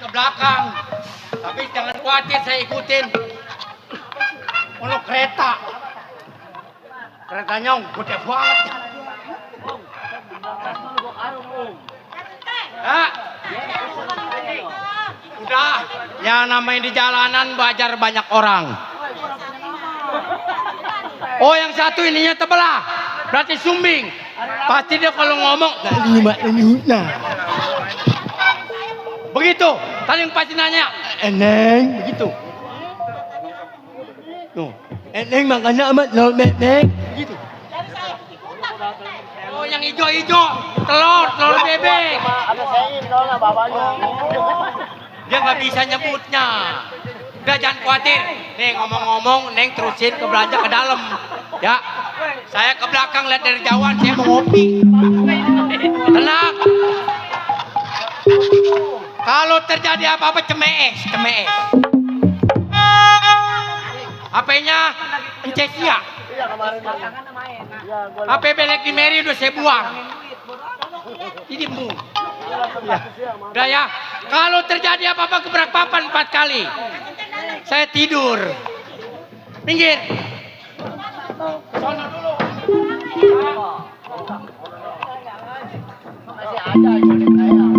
ke belakang. Tapi jangan khawatir, saya ikutin. Ono kereta. Keretanya gede banget. Ya. Udah, yang namanya di jalanan belajar banyak orang. Oh, yang satu ininya tebelah, berarti sumbing. Pasti dia kalau ngomong, nah. Begitu, tadi yang pasti nanya, Eneng, begitu. Tuh, Eneng makanya amat lol Neng, begitu. Oh, yang hijau-hijau, telur bebek. Ada sein soalnya bapaknya. Dia nggak bisa nyebutnya. Udah jangan khawatir. Nih ngomong-ngomong, Neng terusin ke belanja ke dalam. Ya, saya ke belakang lihat dari jauhan, saya mau ngopi. Tenang. Kalau terjadi apa-apa cemees. HP-nya Encesia. Iya kemarin. HP belek di Mary udah saya buang. Ini bu. Udah ya. Kalau terjadi apa-apa gebrak papan 4 kali. Saya tidur. Minggir. Sono dulu. Masih ada unit saya.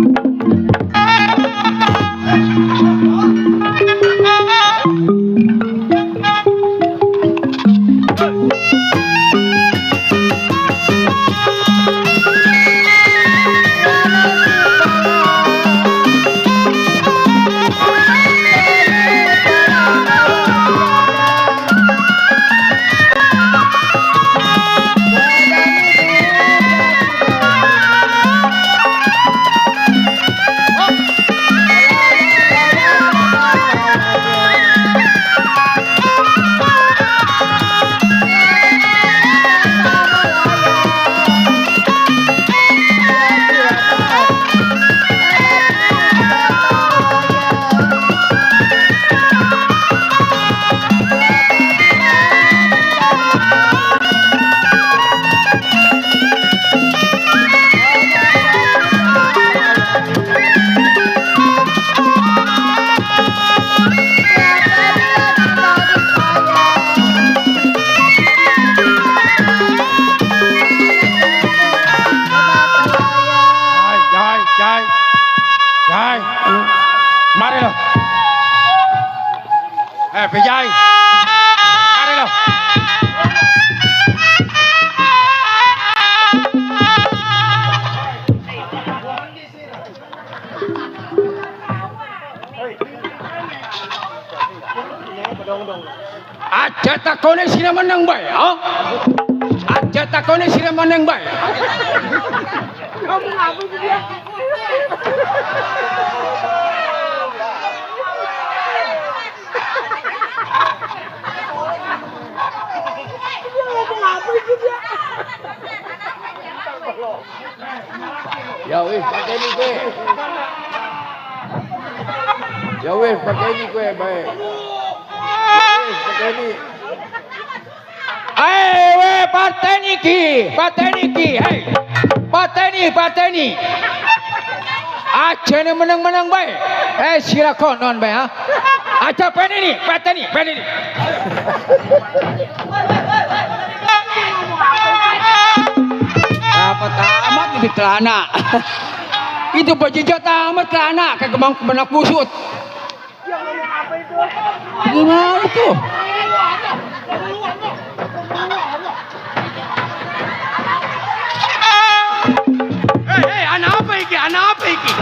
Jai, mari lo. Jai, mari lo. Aja takone sira menang bae, ha? Aja takone sira menang bae. Ngomong apa sih dia? Ya wis, pakai ini kue. Ya wis, pakai ini kue baik. Ya wis, pakai ini. We pateni ki, hei. Pateni. Aja menang baik. Sira konon baik, ha. Aja pateni. Apa tamat itu celana. Itu baju jatah amat celana kayak kemang kusut. Gimana itu? Hei, anak apa iki? Anak apa iki?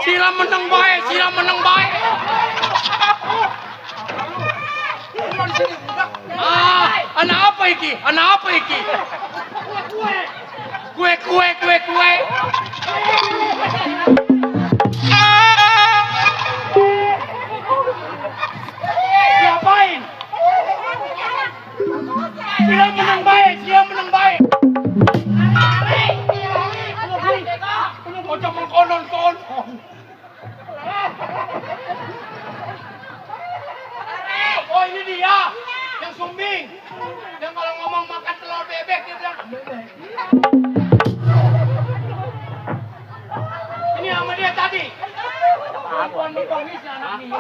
Sila menang baik. Anak apa iki? Kue. Diapain? Sila menang baik. Ojo mengkonon-konon. Oh ini dia, yang sumbing. Yang kalau ngomong makan telur bebek dia bilang. Ini sama dia tadi. Perempuan menangis anak ini.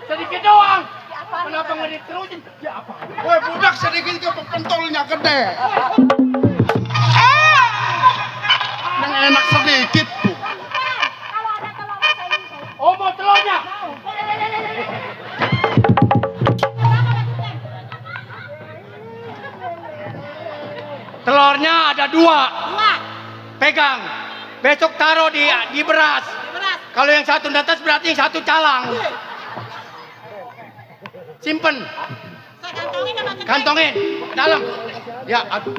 Sedikit doang. Kenapa nggak diterusin? Ya apa? Woi budak sedikit ke pentolnya gede. Yang enak sedikit tuh. Oh mau telurnya? Telurnya ada 2. Pegang. Besok taruh di beras. Kalau yang satu netes berarti yang satu calang. Simpen. Kantongin dalam. Ya, aduh.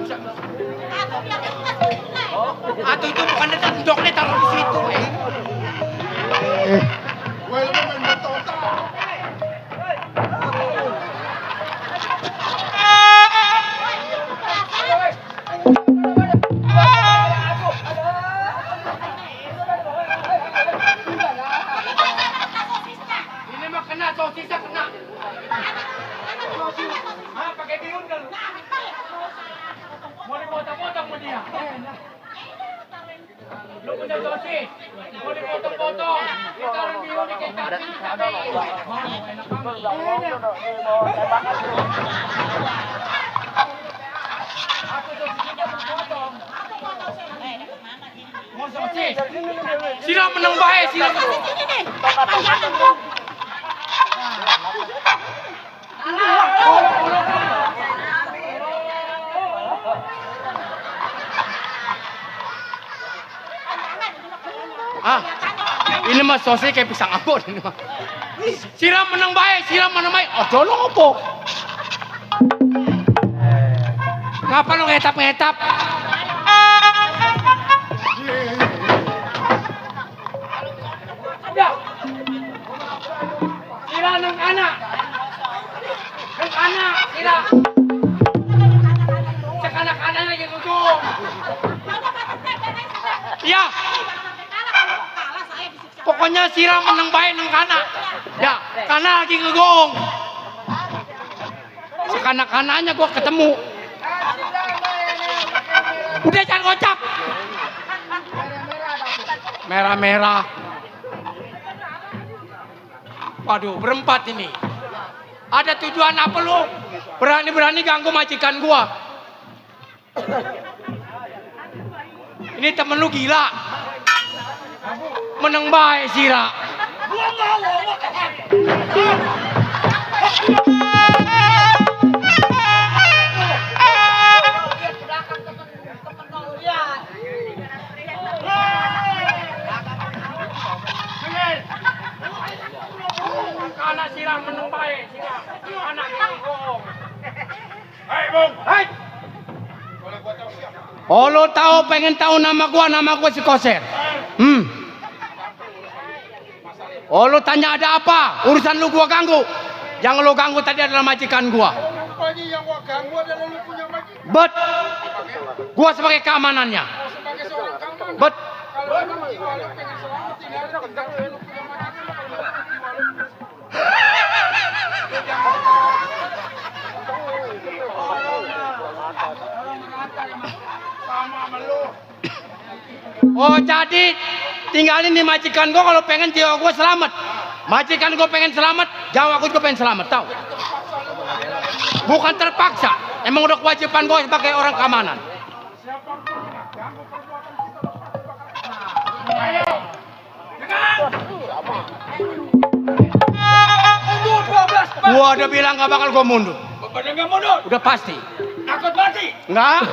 Aduh itu bukan netes, endoknya taruh di situ. Woi lu main motor. Ini mah kena sosisnya kena. Ah, pakai bihun kan? Mau dipotong-potong sama dia. Lu punya sosis, mau dipotong-potong. Ditaruh bihun di kecap. Enak banget. Aku sosisnya mau potong. Mau sosis. Siram menang baik, siram. Ah, ini mah sosis kayak pisang ambon ini mah. Siram menang baik, siram menang baik. Oh, jolong opo. Ngapa lu ngetap-ngetap? Ya. Sila nang anak. Nang anak, sila. Sekanak-kanak lagi ngegong. Ya. Pokoknya sila menang baik nang kanak. Ya, kanak lagi ngegong. Sekanak-kanaknya gua ketemu. Udah jangan kocap. Merah-merah. Waduh, berempat ini. Ada tujuan apa lu? Berani-berani ganggu majikan gua. Ini temen lu gila. Meneng bae sira. Anak sirah meneng bae sirah. Anak ngomong. Hei, Bung. Hei. Oh, lo tahu pengen tahu nama gua si Koser. Oh, lo tanya ada apa? Urusan lu gua ganggu. Yang lo ganggu tadi adalah majikan gua. Rupanya yang gua ganggu adalah lu punya majikan. Bet. Gua sebagai keamanannya. Sebagai seorang keamanan. Bet. Kalau emang jiwa lu pengen selamat tinggal lu punya majikan. Oh jadi tinggalin di majikan gua kalau pengen jiwa gua selamat. Majikan gua pengen selamat, jiwa gua juga pengen selamat, tahu? Bukan terpaksa, emang udah kewajiban gua sebagai orang keamanan. Gua udah bilang gak bakal gua mundur. Udah pasti. Takut mati. Enggak.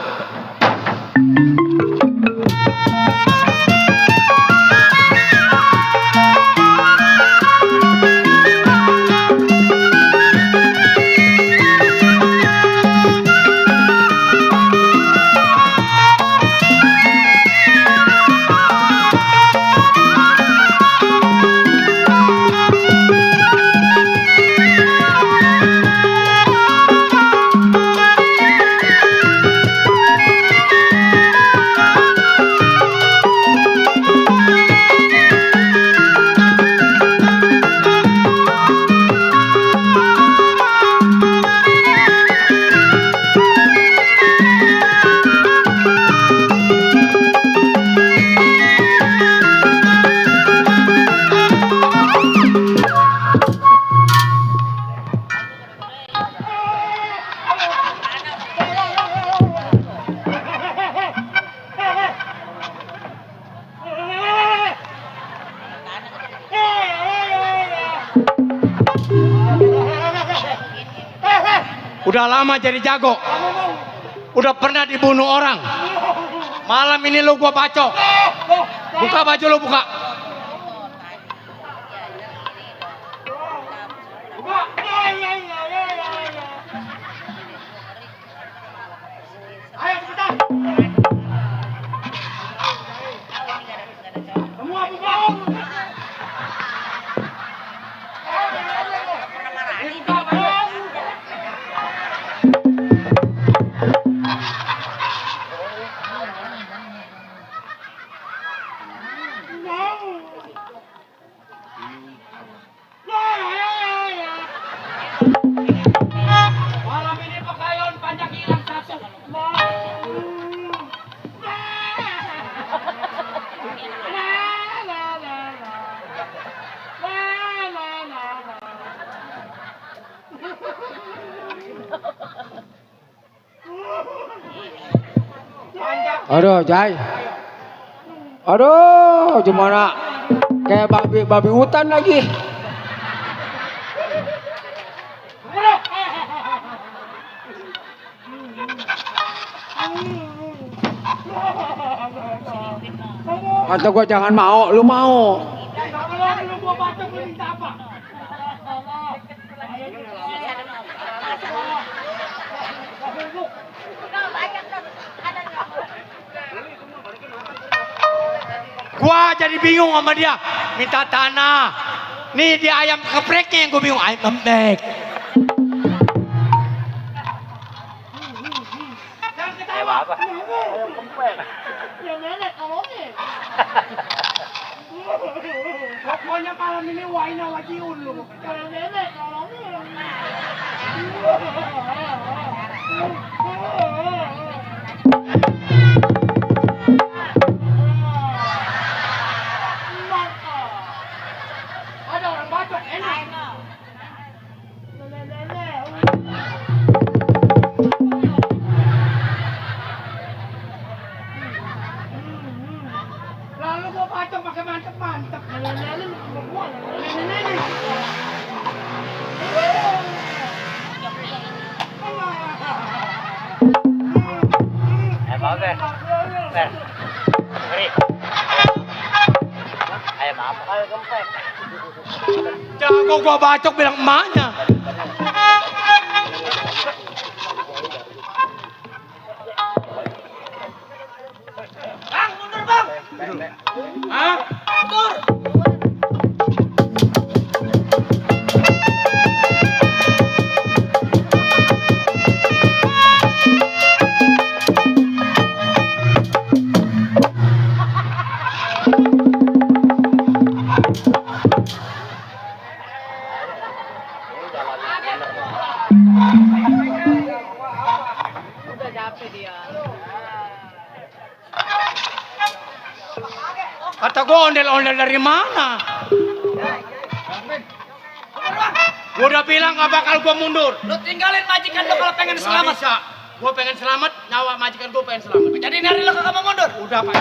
Udah lama jadi jago. Udah pernah dibunuh orang. Malam ini lu gua bacok. Buka baju lu, buka. Ayo cepetan. Semua buka. Malam ini pekayon panjang hilang satu. Aduh, Jai. Aduh, gimana? Kayak babi hutan lagi. Kata gua jangan mau, lu mau. Kalau lu gua bacok lu minta apa? Gua jadi bingung sama dia. Minta tanah. Nih dia ayam gepreknya yang gua bingung. Ayam geprek. Jangan ketawa. Ya nenek tolongin. Pokoknya malam ini waina wajiun lu. Ya nenek tolongin. Ada orang bacok enak. Lalu gua bacok pakai mantep-mantep. Jago gua bacok bilang emaknya. Bang, mundur bang. Hah? Mundur. Kata gua ondel-ondel dari mana? Gua udah bilang gak bakal gua mundur. Lu tinggalin majikan lu kalau pengen Gak selamat. bisa. Gua pengen selamat, nyawa majikan gua pengen selamat. Jadi dari lu kagak mau mundur. Udah, Pak.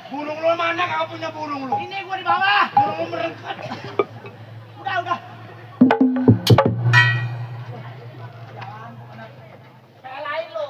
Burung lu mana kau punya burung lu? Ini gua di bawah. Burung lu merengkat. Udah. Kayak lain lu.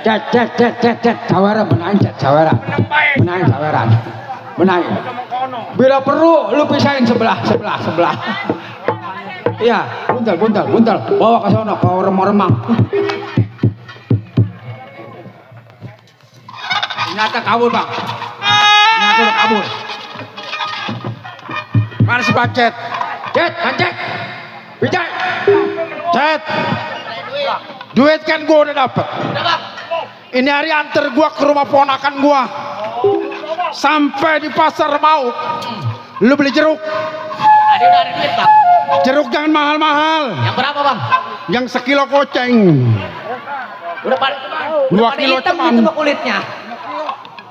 Cet, jawara menang, jawara. Menang, jawara. Menang. Bila perlu lu pisahin sebelah. Iya, buntal. Bawa ke sono, ke remang-remang. Ternyata kabur, Bang. Ternyata udah kabur. Mana si Cet? Cet. Bijak. Cet. Duit kan gua udah dapet. Ini hari antar gua ke rumah ponakan gua. Sampai di pasar mau. Lu beli jeruk. Ada udah ada duit, Bang. Jeruk jangan mahal-mahal. Yang berapa, Bang? Yang sekilo koceng. Udah pada 2 kilo hitam cuman. itu mah kulitnya.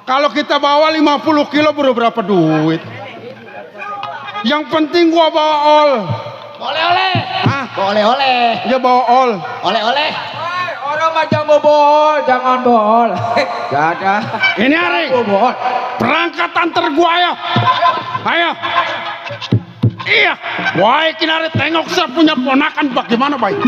Kalau kita bawa 50 kilo baru berapa duit? Yang penting gua bawa ol. Oleh-oleh. Hah? Oleh-oleh. Ya bawa ol. Oleh-oleh. Orang macam bobol, jangan bol. Gak ada. Ini hari Bobol. perangkat antar gua ayo. Ayo. Iya. Wah, kinari tengok saya punya ponakan bagaimana baik.